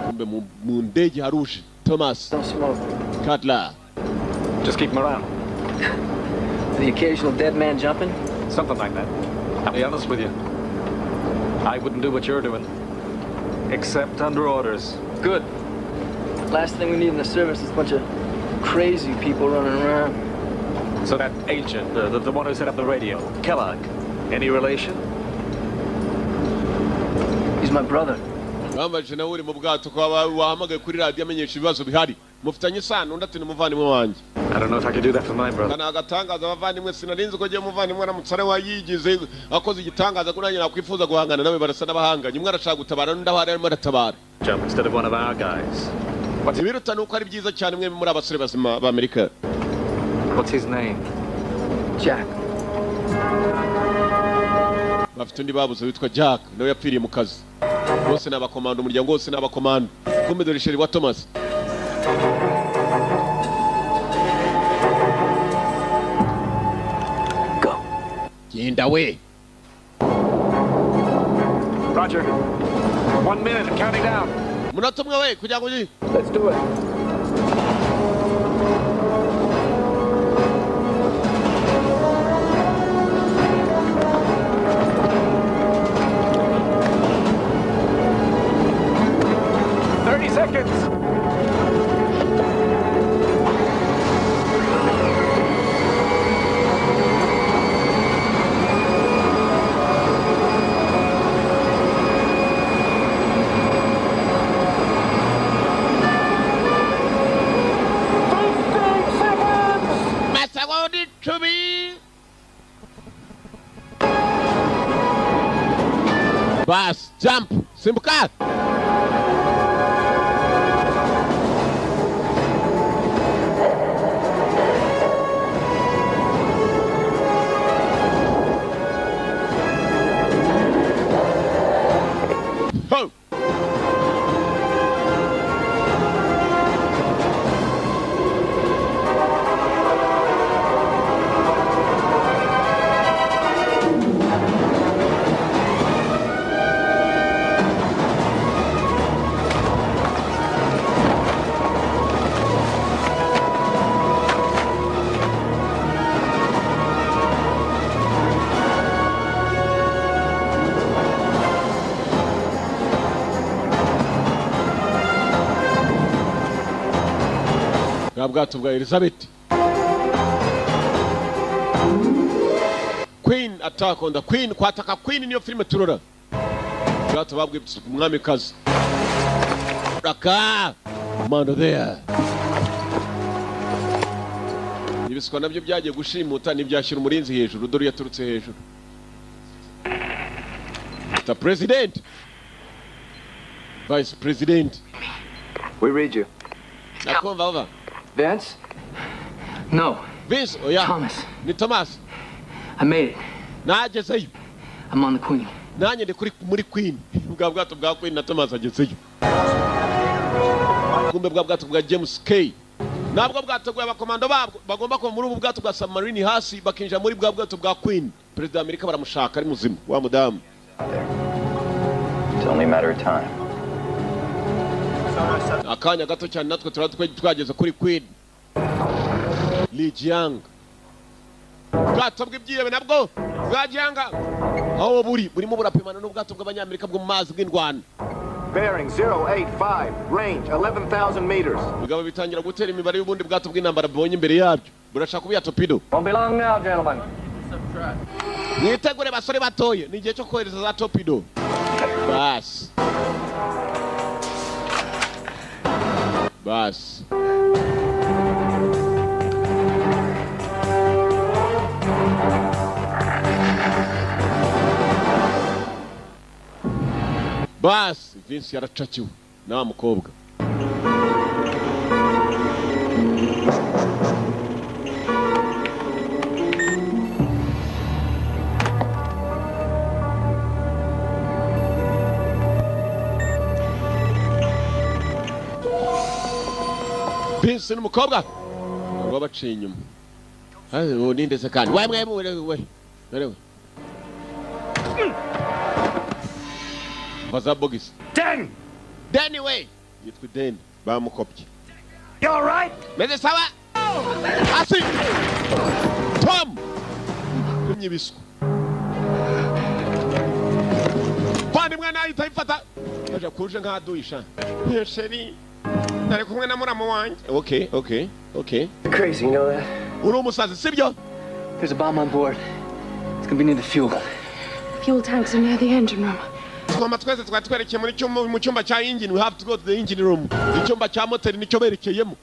Kumbe mu ndege haruje Thomas Cutler. Just keep him around. The occasional dead man jumping? Something like that. I'll be honest with you. I wouldn't do what you're doing. Except under orders. Good. Last thing we need in the service is a bunch of crazy people running around. So that agent, the one who set up the radio, Kellogg, any relation? He's my brother. Bambaje nawe uri mu bwato ko wahamagaye kuri radio amenyesha ibibazo bihari. Mufitanye isano undi ati ni umuvandimwe wanjye. I don't know if I could do that for my brother. Kana agatangaza abavandimwe sinarinzi ko giye umuvandimwe aramutsara wayigize akoze igitangaza ko nanjye nakwifuza guhangana nawe barasa n'abahanganye umwe arashaka gutabara n'undi aho arimo aratabara. Jump instead of one of our guys. Ibiruta nuko ari byiza cyane mwe muri abasore bazima ba Amerika. What's his name? Jack. Bafite undi babuze witwa Jack nawe yapfiriye mu kazi. Bose n'abakomando umuryango wose n'abakomando. Kumbe dore sheri wa Thomas. Go. Genda we. Roger. 1 minute, I'm counting down. Munota umwe we kugira ngo uyi. Let's do it. Seconds. Bas, jump, simbuka. Ho! Bwato bwa Elizabeth. Queen attack on the Queen, kwataka Queen niyo filime turora. Bwato babwibutse umwamikazi. Raka commando there. Ibiswa nabyo byagiye gushimuta nibyashyira umurinzi hejuru dore yaturutse hejuru. The President. Vice President. We read you. Nakumva over. Vince? No. Vince, oh yeah. Thomas. Ni Thomas. I made it. Nagezeyo. I'm on the Queen. Nanjye ndi kuri muri Queen. Bwa bwato bwa Queen na Thomas agezeyo. Kumbe bwa bwato bwa James K. Nabwo bwato bwa abakomando babwo bagomba kuva muri ubu bwato bwa submarine hasi bakinjira muri bwa bwato bwa Queen. Perezida wa Amerika baramushaka ari muzima wa mudamu. It's only a matter of time. Akanya gato cyane natwe twageze kuri Queen. Li Jiang. Ubwato bw'ibyihebe nabwo bwa Jiang aho buri burimo burapimana n'ubwato bw'abanyamerika bwo mu mazi bw'indwana. Bearing 085, range 11,000 meters. Bigabo bitangira gutera imibare y'ubundi bwato bw'intambara bubonye imbere yabyo. Burashaka kubiya torpedo. Won't be long now, gentlemen. Mwitegure basore batoye, ni igihe cyo kohereza za torpedo. Bas. Bas. Bas, Vince yaracakiwe na mukobwa. Vince n'umukobwa babaciye inyuma. Ayo nindetse kandi. Wa mwe mwe we. Baza bogisi. Den! Danny we! Yitwa Den. Bamukopye. You all right? Meze sawa? Asi! Tom! Kumye biswa. Bandi mwana ahita ifata. Aje kuje nk'aduyisha. Chérie, nari kumwe na muramu wanjye. Okay. Crazy, you know that? Uri umusazi, sibyo? There's a bomb on board. It's gonna be near the fuel. Fuel tanks are near the engine room. Twama twese twari twerekeye muri cyumba, mu cyumba cya engine. We have to go to the engine room. Icyumba cya moteri nicyo berekeyemo.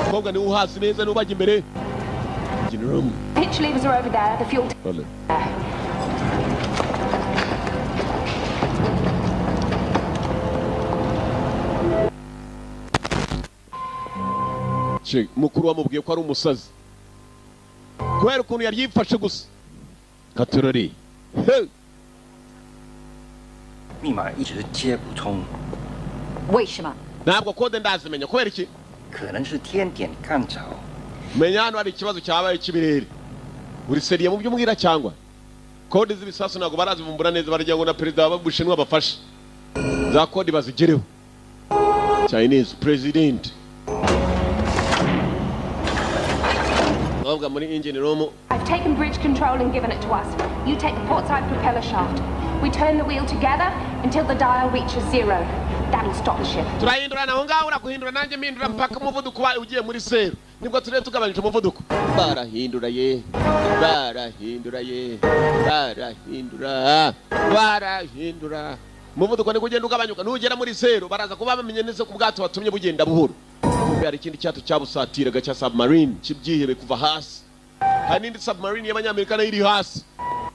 Mukobwa niwe uhazi neza, niwe ubajya imbere. Engine room. Hitch levers are over there. The fuel. Vale. Che, mukuru wamubwiye ko ari umusazi kubera ukuntu yari yifashe gusa. Katurori. Hey! 密码一直接不通， 为什么？ Ntabwo kode ndazimenya kubera iki? 可能是天点干燥。 Menya hano hari ikibazo cyabaye cy'ibirere. Uri sérieux mu byo umbwira cyangwa? Kode z'ibisasu ntabwo barazivumbura neza, baragira ngo na perezida w'Ubushinwa bafashe. Za kode bazigereho. Chinese president. Ntabwo muri engine room. I've taken bridge control and given it to us. You take the port side propeller shaft. We turn the wheel together until the dial reaches zero. That'll stop the ship. Turahindura naho ngaho, urakuhindura nanjye mpindura mpaka umuvuduko wawe ugiye muri zero. Nibwo turere tugabanyije umuvuduko. Barahindura ye. Barahindura ye. Barahindura. Barahindura. Umuvuduko niko ugenda ugabanyuka, nugera muri zero baraza kuba bamenye neza ko ubwato batumye bugenda buhoro. Kumbe hari ikindi cyato cyabusatiraga cya submarine kibyihebe kuva hasi. Hari n'indi submarine y'Abanyamerika nayo iri hasi.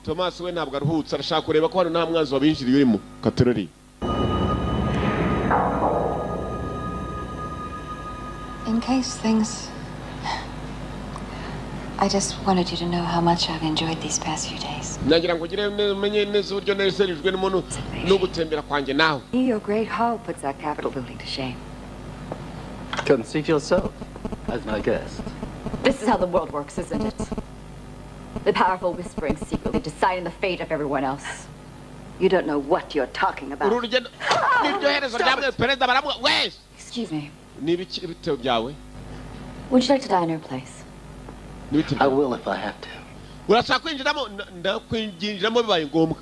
Thomas we ntabwo aruhutse, arashaka kureba ko hano nta mwanzi wabinjiriye urimo. Katorori. In case things... I just wanted you to know how much I've enjoyed these past few days. Nagira ngo ugire umenye neza uburyo nezerijwe n'umuntu no gutembera kwanjye nawe. Your great hall puts our Capitol building to shame. Conceit yourself as my guest. This is how the world works, isn't it? The powerful whispering secretly, deciding the fate of everyone else. You don't know what you're talking about. Uru rugendo niryo herezo rya perezida baramuha wese. Excuse me. Ni ibitebo byawe? Would you like to die in her place? I will if I have to. Urashaka kwinjiramo? Ndakwinjiramo bibaye ngombwa.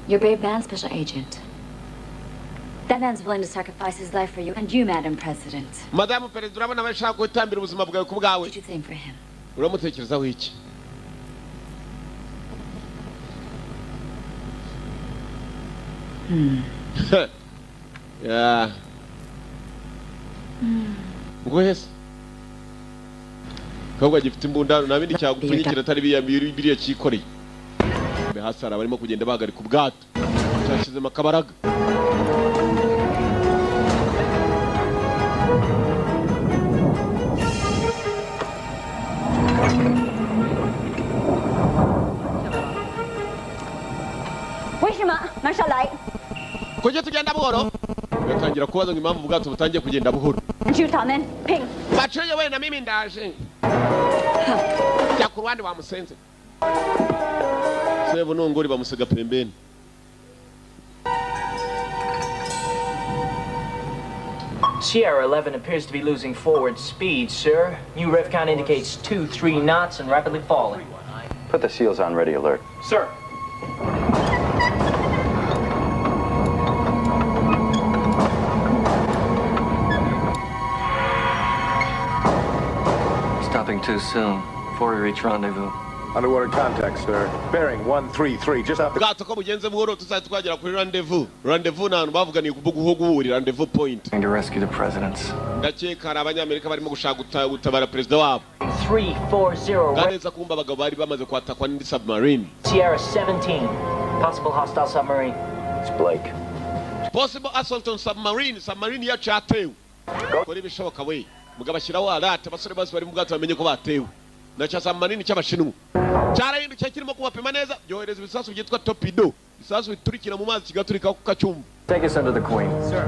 Your brave man, special agent. That man's willing to sacrifice his life for you and you, Madam President. Madamu Perezida, urabona bashaka gutambira ubuzima bwawe ku bwawe. Did you think for him? Uramutekerezaho iki? Yeah. Ngo hese Kobwa gifite imbunda nta bindi cyagupfunyikira atari biriya cyikoreye. Mbe hasi hari abarimo kugenda bahagarika ubwato. Cyashyizemo akabaraga. 为什么慢下来？ Kuki tugenda buhoro? Batangira kubaza ngo impamvu ubwato butangiye kugenda buhoro. 去他们拼！ Baciye we na mimi ndaje. Jya ku ruhande wa musenze. Sebu nunguri bamusiga pembeni. Sierra 11 appears to be losing forward speed, sir. New rev count indicates 2-3 knots and rapidly falling. Put the seals on ready alert. Sir. Stopping too soon, before we reach rendezvous. Underwater contact, sir. Bearing 133, just off the... Ubwato ko bugenze buhoro tuzahita twagera kuri rendezvous. Rendezvous ni ahantu bavuganiye kuvuga guhurira, rendezvous point. To rescue the presidents. Ndakeka hari Abanyamerika barimo gushaka gutabara perezida wabo. 340. Neza kumva abagabo bari bamaze kwatakwa n'indi submarine. Sierra 17. Possible hostile submarine. It's Blake. Possible assault on submarine. Submarine yacu yatewe. Kora ibishoboka we. Mugabo ashyiraho alert, abasore bose bari mu bwato bamenye ko batewe. Na cya submarine cy'Abashinwa cyarahindukiye kirimo kubapima neza, byohereza ibisasu byitwa torpedo, ibisasu biturikira mu mazi kigaturika ku kacyumba. Take us under the Queen. Sir.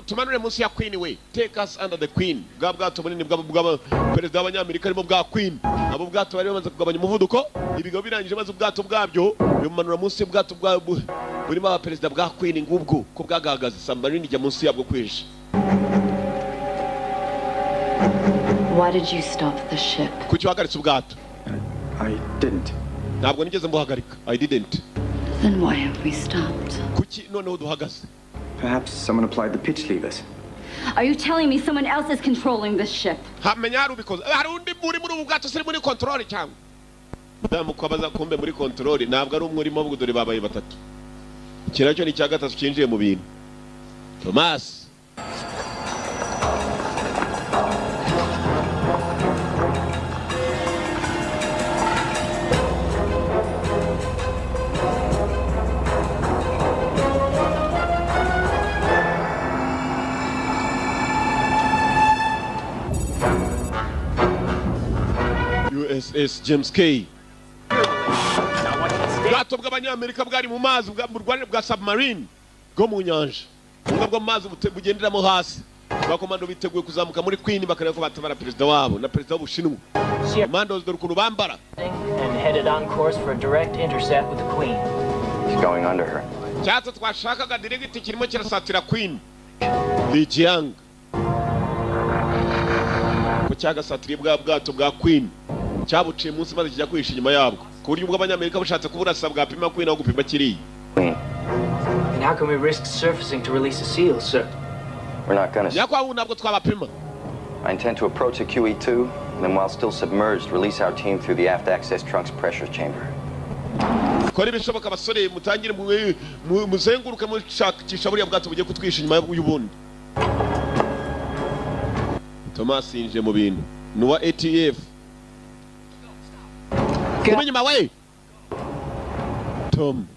Tumanure munsi ya Queen we. Take us under the Queen. Bwa bwato bunini bwa perezida w'Abanyamerika arimo bwa Queen. Abo bwato bari bamaze kugabanya umuvuduko, ibigo birangije maze ubwato bwabyo bimanura munsi y'ubwato bwa burimo abaperezida bwa Queen ngubwo ko bwagahagaze. Submarine ijya munsi yabwo kwisha. Why did you stop the ship? Kuki wahagaritse ubwato? I didn't. Ntabwo nigeze mbuhagarika. I didn't. Then why have we stopped? Kuki noneho duhagaze? Perhaps someone applied the pitch levers. Are you telling me someone else is controlling this ship? Hamenya hari ubikoze. Hari undi muri ubu bwato siri muri control cyangwa? Mudamu ko abaza kumbe muri control ntabwo ari umwe urimo, ahubwo dore babaye batatu. Iki nacyo ni icya gatatu cyinjiye mu bintu. Thomas. USS James K. Ubwato bw'abanyamerika bwari mu mazi bwa submarine bwo mu nyanja. Ubwo bwo mu mazi bugenderamo hasi. Abakomando biteguye kuzamuka muri Queen bakareba ko batabara perezida wabo na perezida w'Ubushinwa. Commandos dore ukuntu bambara. And headed on course for a direct intercept with the Queen. He's going under her. Cyatsi twashakaga direct kirimo kirasatira Queen. Li Jiang. Ko cyagasatiriye bwa bwato bwa Queen. Cyabuciye munsi maze kijya kwihisha inyuma yabwo. Ku buryo ubwo abanyamerika bashatse kuburasa bwapima Queen aho gupima kiriya. And how can we risk surfacing to release a seal, sir? We're not gonna. Nyakwabu ntabwo twabapima. I intend to approach the QE2, and then while still submerged, release our team through the aft access trunk's pressure chamber. Kora ibishoboka abasore mutangire muzenguruke mushakisha buriya bwato bugiye kutwisha inyuma y'ubundi. Thomas yinjiye mu bintu. Ni uwa ATF. Kuma inyuma we! Tom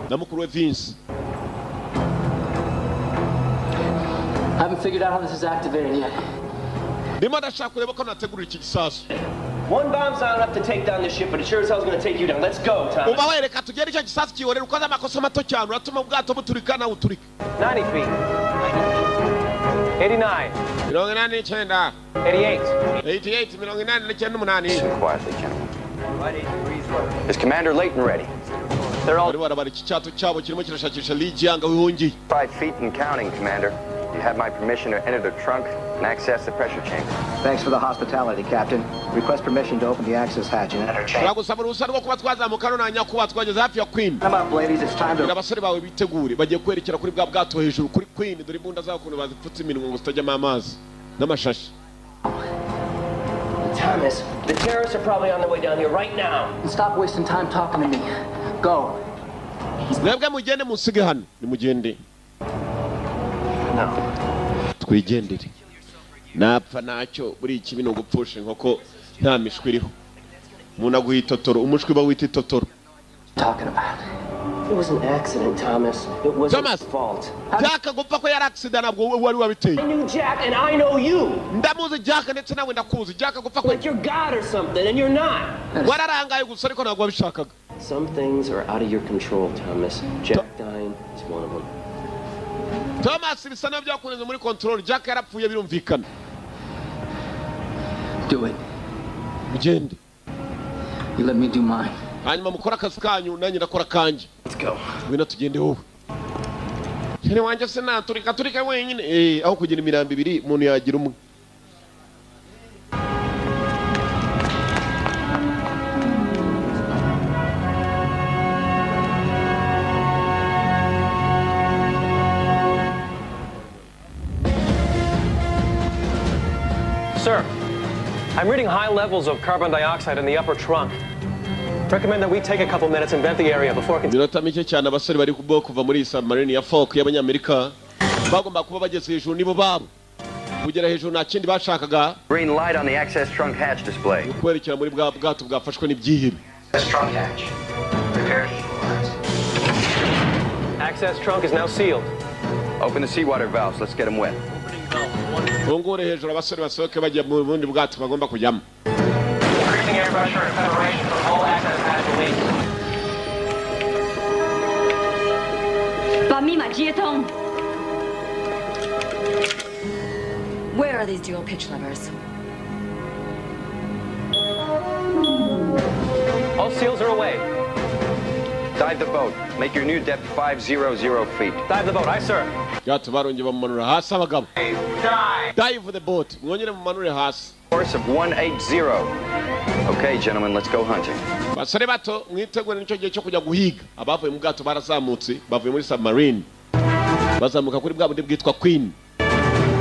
na mukuru we Vince. I haven't figured out how this is activated yet. Ndimo ndashaka kureba ko nategurira iki gisasu. One bomb's not enough to take down the ship, but it sure as hell's gonna take you down. Let's go, Thomas. Uba wereka tugere icyo gisasu kihorera ukoze amakosa mato cyane uratuma ubwato buturika nawe uturika. 90 feet. 89. 89. 88. 88, 89. Listen quietly, gentlemen. Is Commander Layton ready? They're all bari barabara iki cyato cyabo kirimo kirashakisha Li Jiang wihungiye. 5 feet and counting, Commander. You have my permission to enter the trunk and access the pressure chamber. Thanks for the hospitality, Captain. Request permission to open the access hatch and enter chamber. Turagusaba uruhushya rwo kuba twazamuka hano na nyakuba twageze hafi ya Queen. Come up, ladies. It's time to... Abasore bawe bitegure bagiye kwerekera kuri bwa bwato hejuru kuri Queen. Dore imbunda zabo ukuntu bazipfutse iminwa ngo zitajyamo amazi n'amashashi. Thomas, the terrorists are probably on their way down here right now. And stop wasting time talking to me. Go. Mwebwe mugende musige hano. Nimugende. No. Twigendere. Napfa nacyo buri ikibi no gupfusha inkoko nta mishwi iriho. Umuntu aguha itotoro, umushwi ba wita itotoro. Talking about. It was an accident, Thomas. It wasn't Thomas. his fault. Jack agupfa ko yari accident ntabwo wari wabiteye. I knew Jack and I know you. Ndamuzi Jack ndetse nawe ndakuzi. Jack agupfa ko Like you're God or something, and you're not. wararangaye gusa ariko ntabwo wabishakaga. Some things are out of your control, Thomas. Jack dying is one of them. Thomas bisa naho byakunze muri control. Jack yarapfuye birumvikana. Do it. Mugende. You let me do mine. Hanyuma mukora akazi kanyu nanjye ndakora kanjye. Let's go. Ngwino tugende wowe. Cyane wanjye se naturika turika wenyine. Aho kugira imirambo ibiri umuntu yagira umwe. Sir, I'm reading high levels of carbon dioxide in the upper trunk. Recommend that we take a couple minutes and vent the area before Iminota mike cyane abasore bari kubo kuva muri submarine ya Folk y'abanyamerika bagomba kuba bageze hejuru nibo babo. Kugera hejuru nta kindi bashakaga. Green light on the access trunk hatch display. Kwerekera muri bwa bwato bwafashwe n'ibyihebe. Trunk hatch. Prepare to equalize. Access trunk is now sealed. Open the seawater valves. Let's get them wet. Fungure hejuru abasore basohoke bajya mu bundi bwato bagomba kujyamo. Increasing air pressure and separation from all access hatch release. 把密码接通。 Where are these dual pitch levers? All seals are away. Dive the boat. Make your new depth 500 feet. Dive the boat, aye, sir. Bwato barongeye bamumanura hasi abagabo. Dive the boat. Mwongere mumanure hasi. Course of 180. Okay, gentlemen, let's go hunting. Basore bato mwitegure nicyo gihe cyo kujya guhiga. Abavuye mu bwato barazamutse, bavuye muri submarine. Bazamuka kuri bwa bundi bwitwa Queen.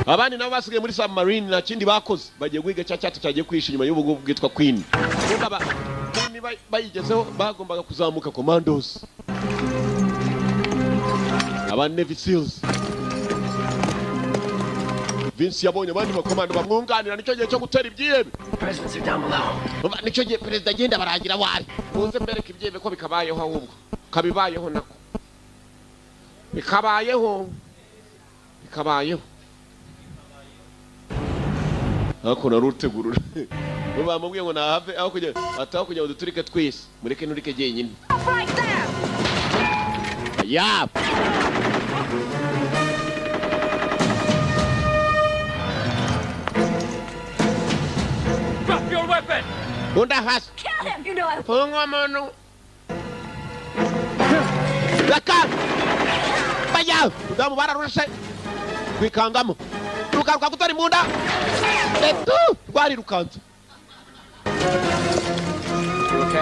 Abandi nabo basigaye muri submarine nta kindi bakoze, bagiye guhiga cya cyato cyagiye kwihisha inyuma y'ubu ngubu bwitwa Queen. Kumva Queen bayigezeho bagombaga kuzamuka commandos. Aba Navy Seals. Vince yabonye abandi bakomando bamwunganira, nicyo gihe cyo gutera ibyihebe. Presidents are down below. Nicyo gihe perezida agenda baragira wari. Muze mbereke ibyihebe ko bikabayeho ahubwo. Kabibayeho nako. Bikabayeho. Bikabayeho. Ako narutegurura. Bo bamubwiye ngo nahave aho kujya ataho kujya uduturike twese. Mureke nurike jenyine. Ya. Drop your weapon. Bunda hasi. Kill him. You know I. Funga mano. Raka. Baya. Udamu bararushe. Kwikangamo. Rukaruka kutari munda. Etu rwari rukanze.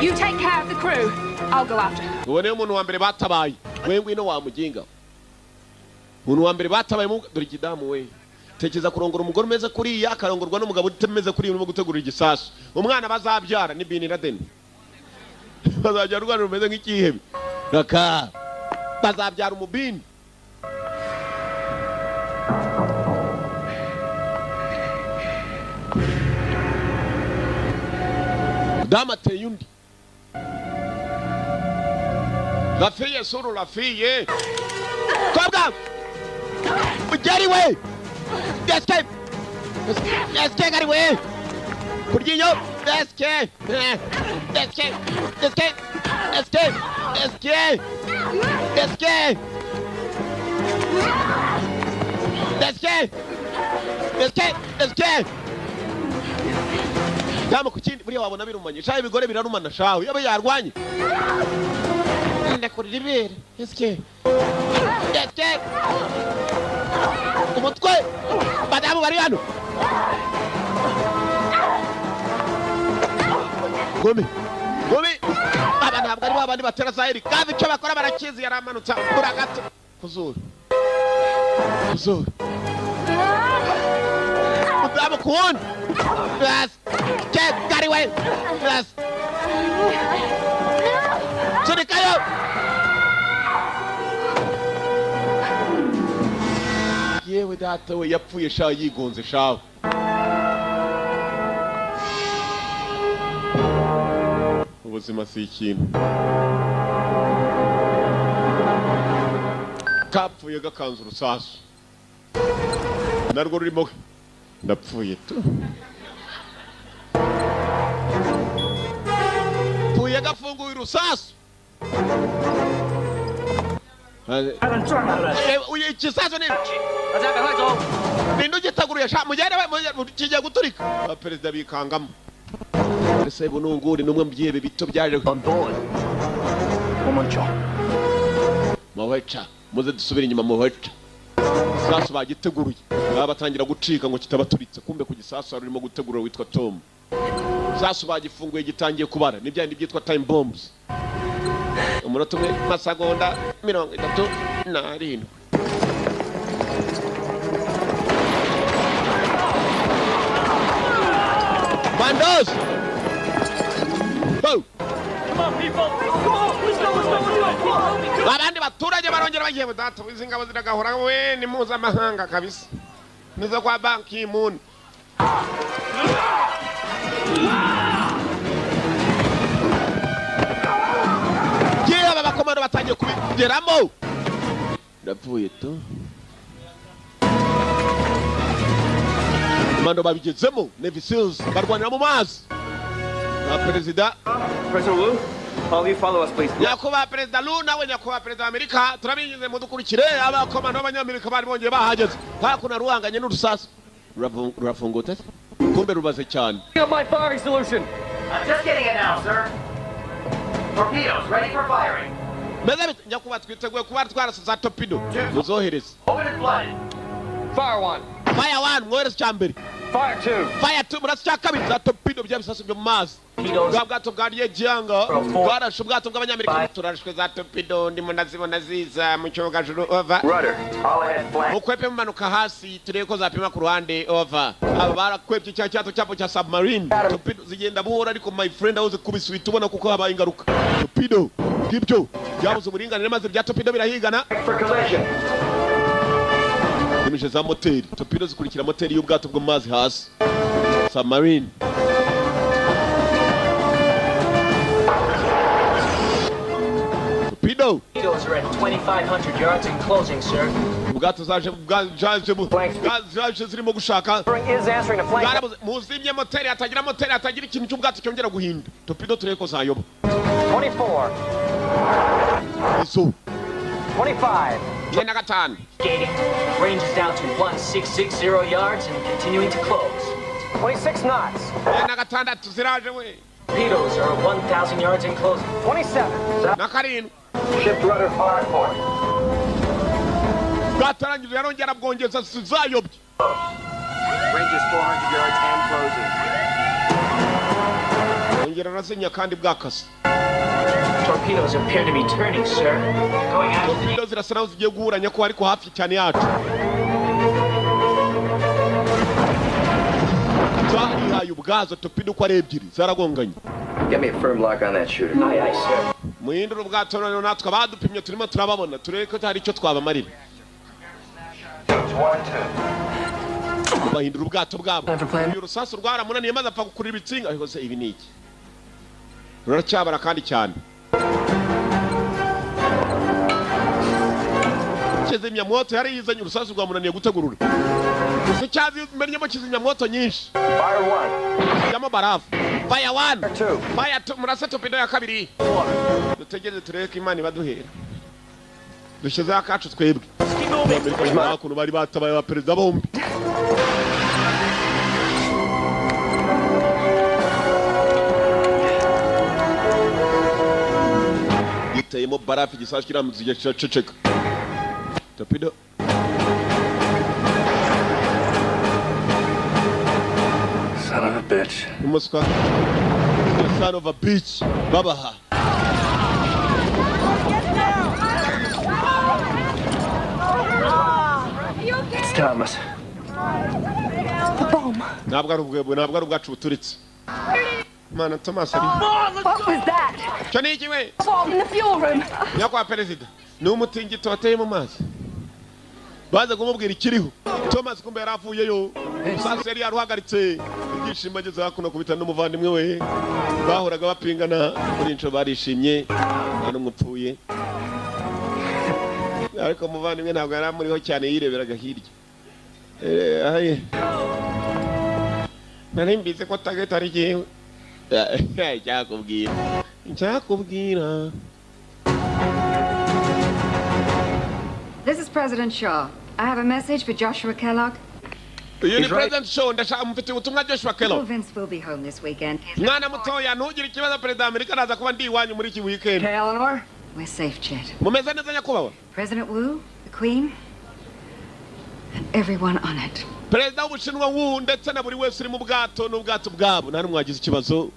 You take care of the crew. I'll go after her. Uwo niwe muntu wa mbere batabaye. We ngwino wa muginga. Umuntu wa mbere batabaye mu dore ikidamu we. Tekeza kurongora umugore umeze kuriya akarongorwa n'umugabo utemeze kuriya urimo gutegura igisasu. Umwana bazabyara ni Bin Laden. Bazabyara urwana rumeze nk'ikihebe. Raka. Bazabyara umubini. Dama ateye undi. La fille suru la fille. Kobwa. Ugeri we. Escape. Escape gari we. Kuryiyo. Escape. Escape. Escape. Escape. Escape. Escape. Escape. Escape. Escape. Dama ku kindi buriya wabona birumanye. Shawe ibigore birarumana shawe. Yabe yarwanye. Ndakurira ibere. Escape. Escape. Umutwe. Badamu bari hano. Gome. Gome. Aba ntabwo ari babandi batera Zahiri. Kandi icyo bakora barakizi yaramanutsa kuragata. Kuzuru. Kuzuru. Mudamu kuwundi. Yes. Get gari we. Yes. Sunikayo. Yewe data we yapfuye sha yigonze shawe. Ubuzima si ikintu. Kapfuye gakanze urusasu. Narwo rurimo ndapfuye tu. Pfuye gafunguye urusasu. Ikisasu ni Nindu gitaguruye sha mugere kijya guturika. Perezida bikangamo. Ese bununguri numwe mbyebe bito byaje on board. Omoncho. Mawecha muze dusubira inyuma muwecha. Sasu bagiteguruye. Babatangira gucika ngo kitabaturitse kumbe ku gisasu arimo gutegura witwa Tom. Sasu bagifunguye gitangiye kubara ni byandi byitwa time bombs. Umunota umwe masegonda 37. Bandos! Go! Come on, people! Come on! Let's go! Let's go! Let's go! Abandi baturage barongera bagiye data izingabo ziragahora we ni mpuzamahanga kabisa. Nizo kwa Ban Ki-moon. Yewe abakomando batangiye kubigeramo. Ndapfuye tu. Komando babigezemo Navy Seals barwanira mu mazi. Na perezida President Wu, all you follow us please. Nyakubahwa Perezida Lu nawe nyakubahwa Perezida wa Amerika turabinyuze mudukurikire. Abakomando b'abanyamerika bari bongeye bahageze. Hakuno ruhanganye n'urusasu. Rurafungutse kumbe rubaze cyane. My firing solution. I'm just getting it now, sir. Torpedoes ready for firing. Meze nyakubahwa twiteguye kuba twarasa za torpedo. Muzohereze. Open and flooded. Fire one. Fire one mwohereze cyambere. Fire 2. Fire 2, murasa icya kabiri za torpedo, bya bisasu byo mu mazi. Bwa bwato bwa Ryejyanga bwarashe ubwato bw'Abanyamerika. Turarashwe za torpedo, ndimo ndazibona ziza mu cyogajuru, over. Rudder. All ahead flank. Mukwepe mumanuka hasi turebe ko zapima ku ruhande, over. Aba barakwepye cya cyato cyabo cya submarine. Torpedo zigenda buhoro, ariko my friend, aho zikubise uhita ubona kuko habaye ingaruka. Torpedo ngibyo byabuze uburinganire, maze bya torpedo birahigana. For collision. Zimije za moteri, torpedo zikurikira moteri y'ubwato bwo mu mazi hasi, submarine. Torpedo. Torpedoes are at 2,500 yards and closing, sir. Ubwato zaje zaje zirimo gushaka. Is answering the flank. Bwarabuze. Muzimye moteri, hatagira moteri, hatagira ikintu cy'ubwato cyongera guhinda. Torpedo turebe ko zayoba. 24. Izo. 25. 95. Gating. Range is down to 1660 yards and continuing to close. 26 knots. 96 ziraje we. Torpedoes are at 1,000 yards and closing. 27. Na 7. Shift rudder hard point. Bwatarangije, yarongera bwongeza zayobye. Range is 400 yards and closing. Yongera arazinya kandi bwakase. Torpedoes appear to be turning, sir. Going after the Torpedo zirasa naho zigiye guhuranya ko ariko hafi cyane yacu. Zarihaye ubwazo, torpedo uko ari ebyiri zaragonganye. Get me a firm lock on that shooter. Aye, aye, sir. Muhindure ubwato noneho, natwe abadupimye turimo turababona, turebe ko hari icyo twabamarira. 1 2. Bahindura ubwato bwabo. Uyu rusasu rwaramunaniye maze apfa gukurura ibitsinga. Ariko se ibi ni iki? Ruracyabara kandi cyane. Kizimyamwoto yari yizanye, urusasu rwamunaniye gutegurura. Gusa icyazimennyemo kizimyamwoto nyinshi. Fire 1. Jyamo barafu. Fire 1. 2. Fire 2, murase torpedo ya kabiri. Dutegereze turebe ko Imana ibaduhera. Dushyizeho akacu twebwe. Amerika ukuntu bari batabaye abaperezida bombi. Giteyemo barafu, igisasu kiramutse kiraceceka. Torpedo. Son of a bitch. Umuswa. Son of a bitch. Babaha. It's Thomas. The bomb. Ntabwo ari ubwebwe, ntabwo ari ubwacu buturitse. Mana, Thomas ari. What was that? Cyo ni iki we? Bomb in the fuel room. Nyakubahwa perezida, ni umutingito wateye mu mazi. Baza kumubwira ikiriho. Thomas kumbe yari avuyeyo. Sasa yari yaruhagaritse. Ibyishimo ageze hakuno kubita n'umuvandimwe we. Bahoraga bapingana, kuri inshuro barishimye, nta n'umwe upfuye. Ariko umuvandimwe ntabwo yari amuriho cyane, yireberaga hirya. Aye. Nari mbizi ko target ari jyewe. Icyakubwira. Icyakubwira. This is President Shaw. I have a message for Joshua Kellogg. Uyu ni President Shaw, ndashaka mufitiye ubutumwa Joshua Little Kellogg. Vince will be home this weekend. Mwana mutoya, ntugire ikibazo, perezida wa Amerika araza kuba ndi iwanyu muri iki weekend. Hey, Eleanor. We're safe, Chet. Mumeze neza, nyakubahwa. President Wu, the Queen, and everyone on it. Perezida w'Ubushinwa Wu ndetse na buri wese uri mu bwato n'ubwato bwabo, nta n'umwe wagize ikibazo.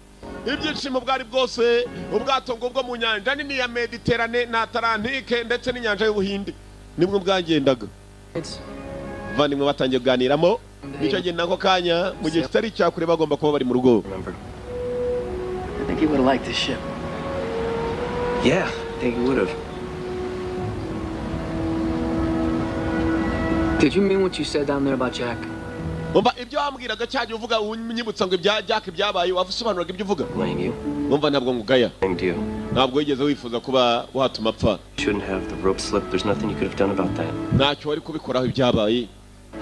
Ibyishimo bwari bwose. Ubwato ngo bwo mu nyanja nini ya Mediterane na Atlantike ndetse n'inyanja y'Ubuhinde nibwo bwagendaga. Bavandimwe batangiye kuganiramo nicyo gihe, nako kanya mu gihe kitari icyakure bagomba kuba bari mu rugo. I think he would have liked this ship. Yeah, I think he would have. Did you mean what you said down there about Jack? Umva, ibyo wambwiraga cyagiye uvuga unyibutsa ngo ibya Jack byabaye, wasobanuraga ibyo uvuga. Blame you. Umva, ntabwo ngugaya. Blamed you. Ntabwo wigeze wifuza kuba watuma apfa. Shouldn't have. The rope slipped. There's nothing you could have done about that. Ntacyo wari kubikoraho ibyabaye.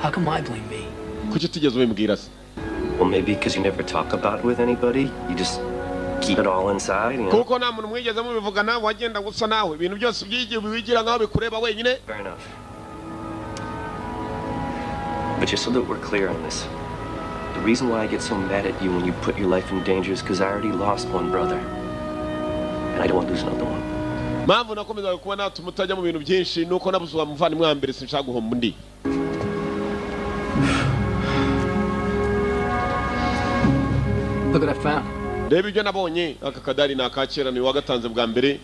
How come I blame me? Kuki utigeze ubimbwira se? Well, maybe because you never talk about it with anybody. You just keep it all inside, you know? Kuko nta muntu mwigeze mubivugana, wagenda gusa nawe ibintu byose byigiye wigira nkaho bikureba wenyine. Fair enough. But just so that we're clear on this, the reason why I get so mad at you when you put your life in danger is because I already lost one brother. And I don't want to lose another one. Mpamvu nakomezaga kuba natuma utajya mu bintu byinshi nuko nabuze uwa muvandimwe wa mbere, sinshaka guhomba undi. Look what I found. Reba ibyo nabonye. Aka kadari ni akakera, ni wagatanze bwa mbere,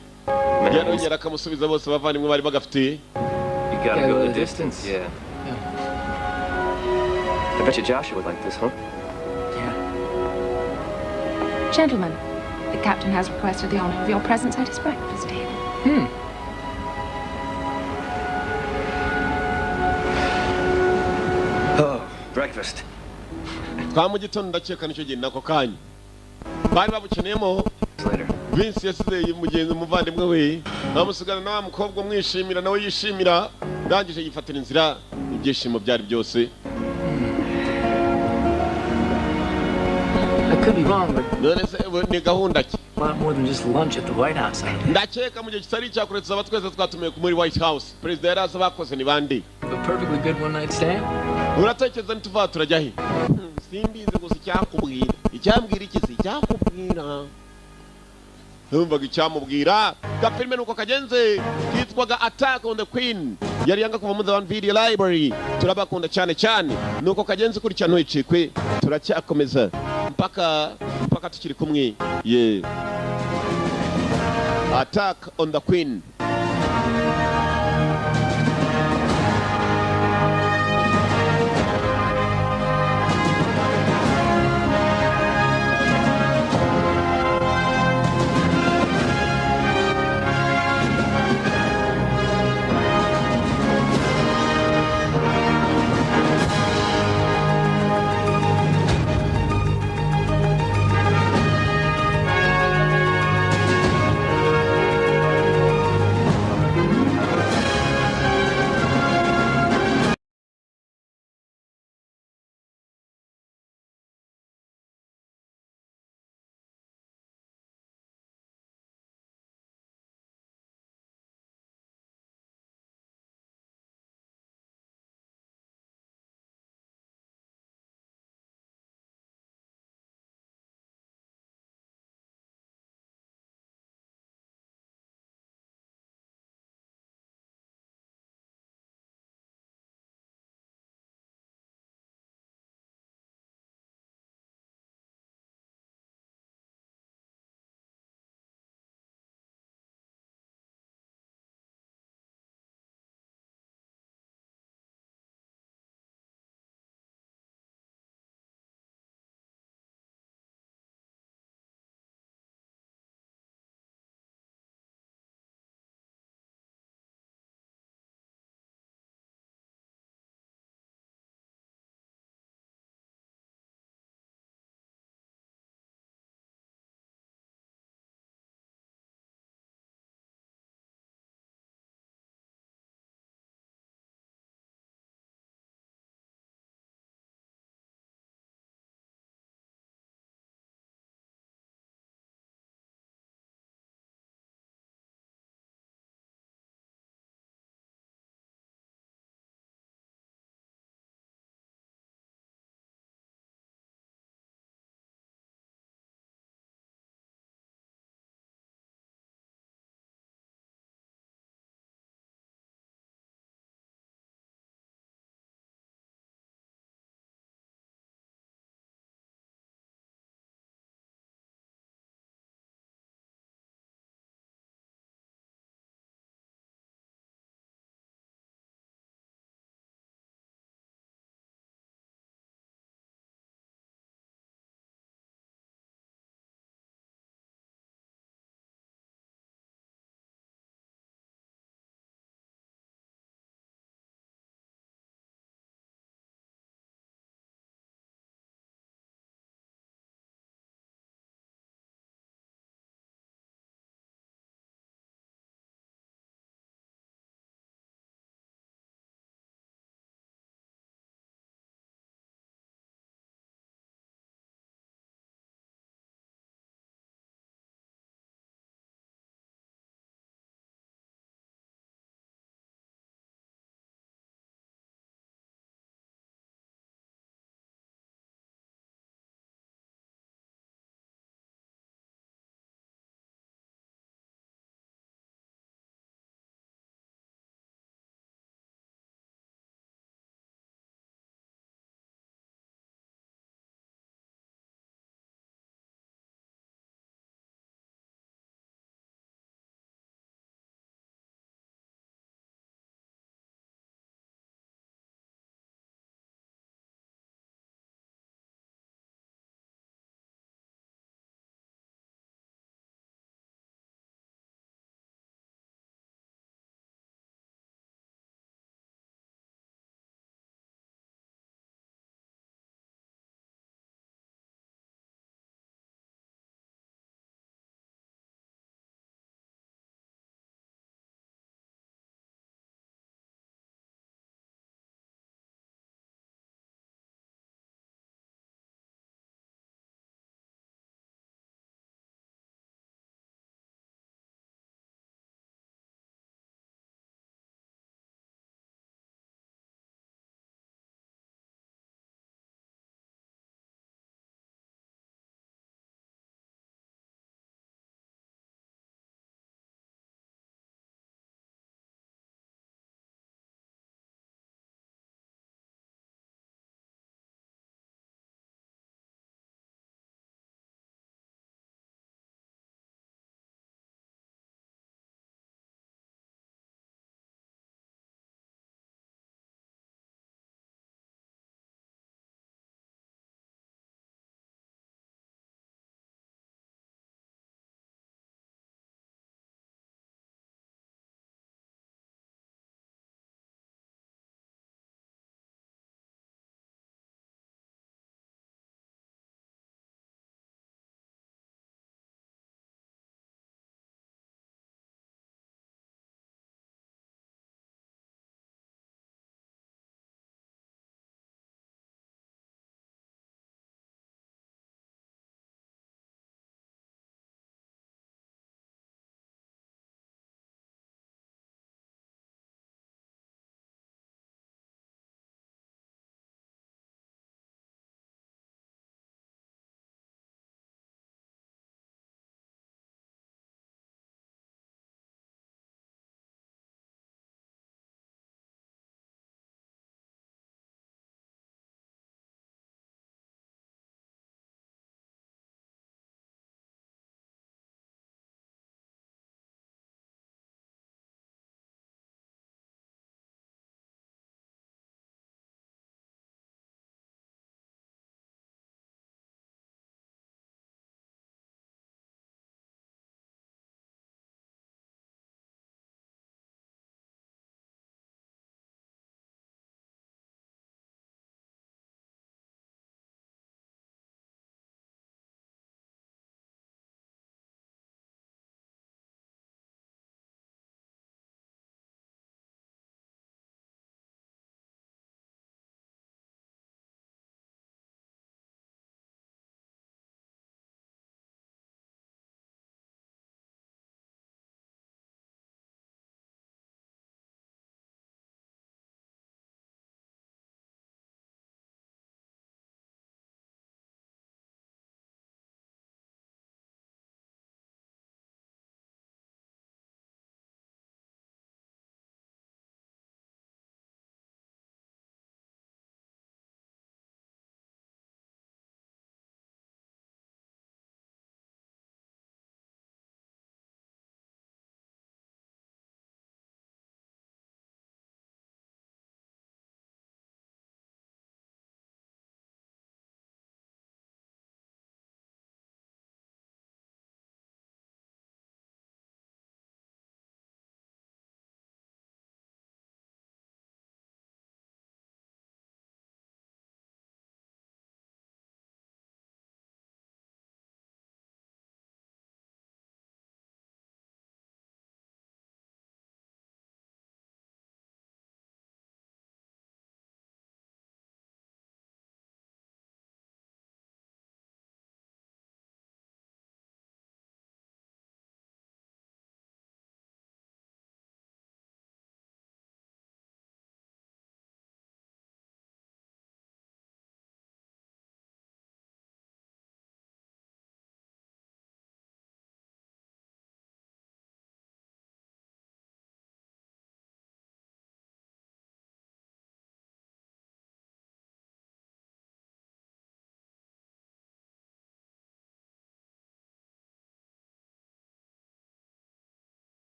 yarongera akamusubiza, bose abavandimwe bari bagafite. You gotta go the distance. Yeah. I bet you Joshua would like this, huh? Gentlemen, the captain has requested the honor of your presence at his breakfast table. Oh, breakfast. Twa mu gitondo, ndakeka nicyo gihe nako kanya bari babukeneyemo. Vince yasize mugenzi, umuvandimwe we, amusigana na wa mukobwa umwishimira, nawe yishimira, ndangije yifatira inzira, ibyishimo byari byose. I could be wrong, but None se ni gahunda ki? a lot more than just lunch at the White House. Ndakeka mu gihe kitari icyakure tuzaba twese twatumiwe muri White House. Perezida yari azi abakoze ni bande. A perfectly good one night stand. Uratekereza nituva turajya he? Simbizi, gusa icyakubwira, icyambwira iki se, icyakubwira, numvaga icyamubwira. Gafilime nuko kagenze, kitwaga Attack on the Queen, yari yanga kuva muri The One Video Library. Turabakunda cyane cyane, nuko kagenze. Kurikirana, ntuyicikwe, turacyakomeza mpaka mpaka tukiri kumwe ye. Attack on the Queen.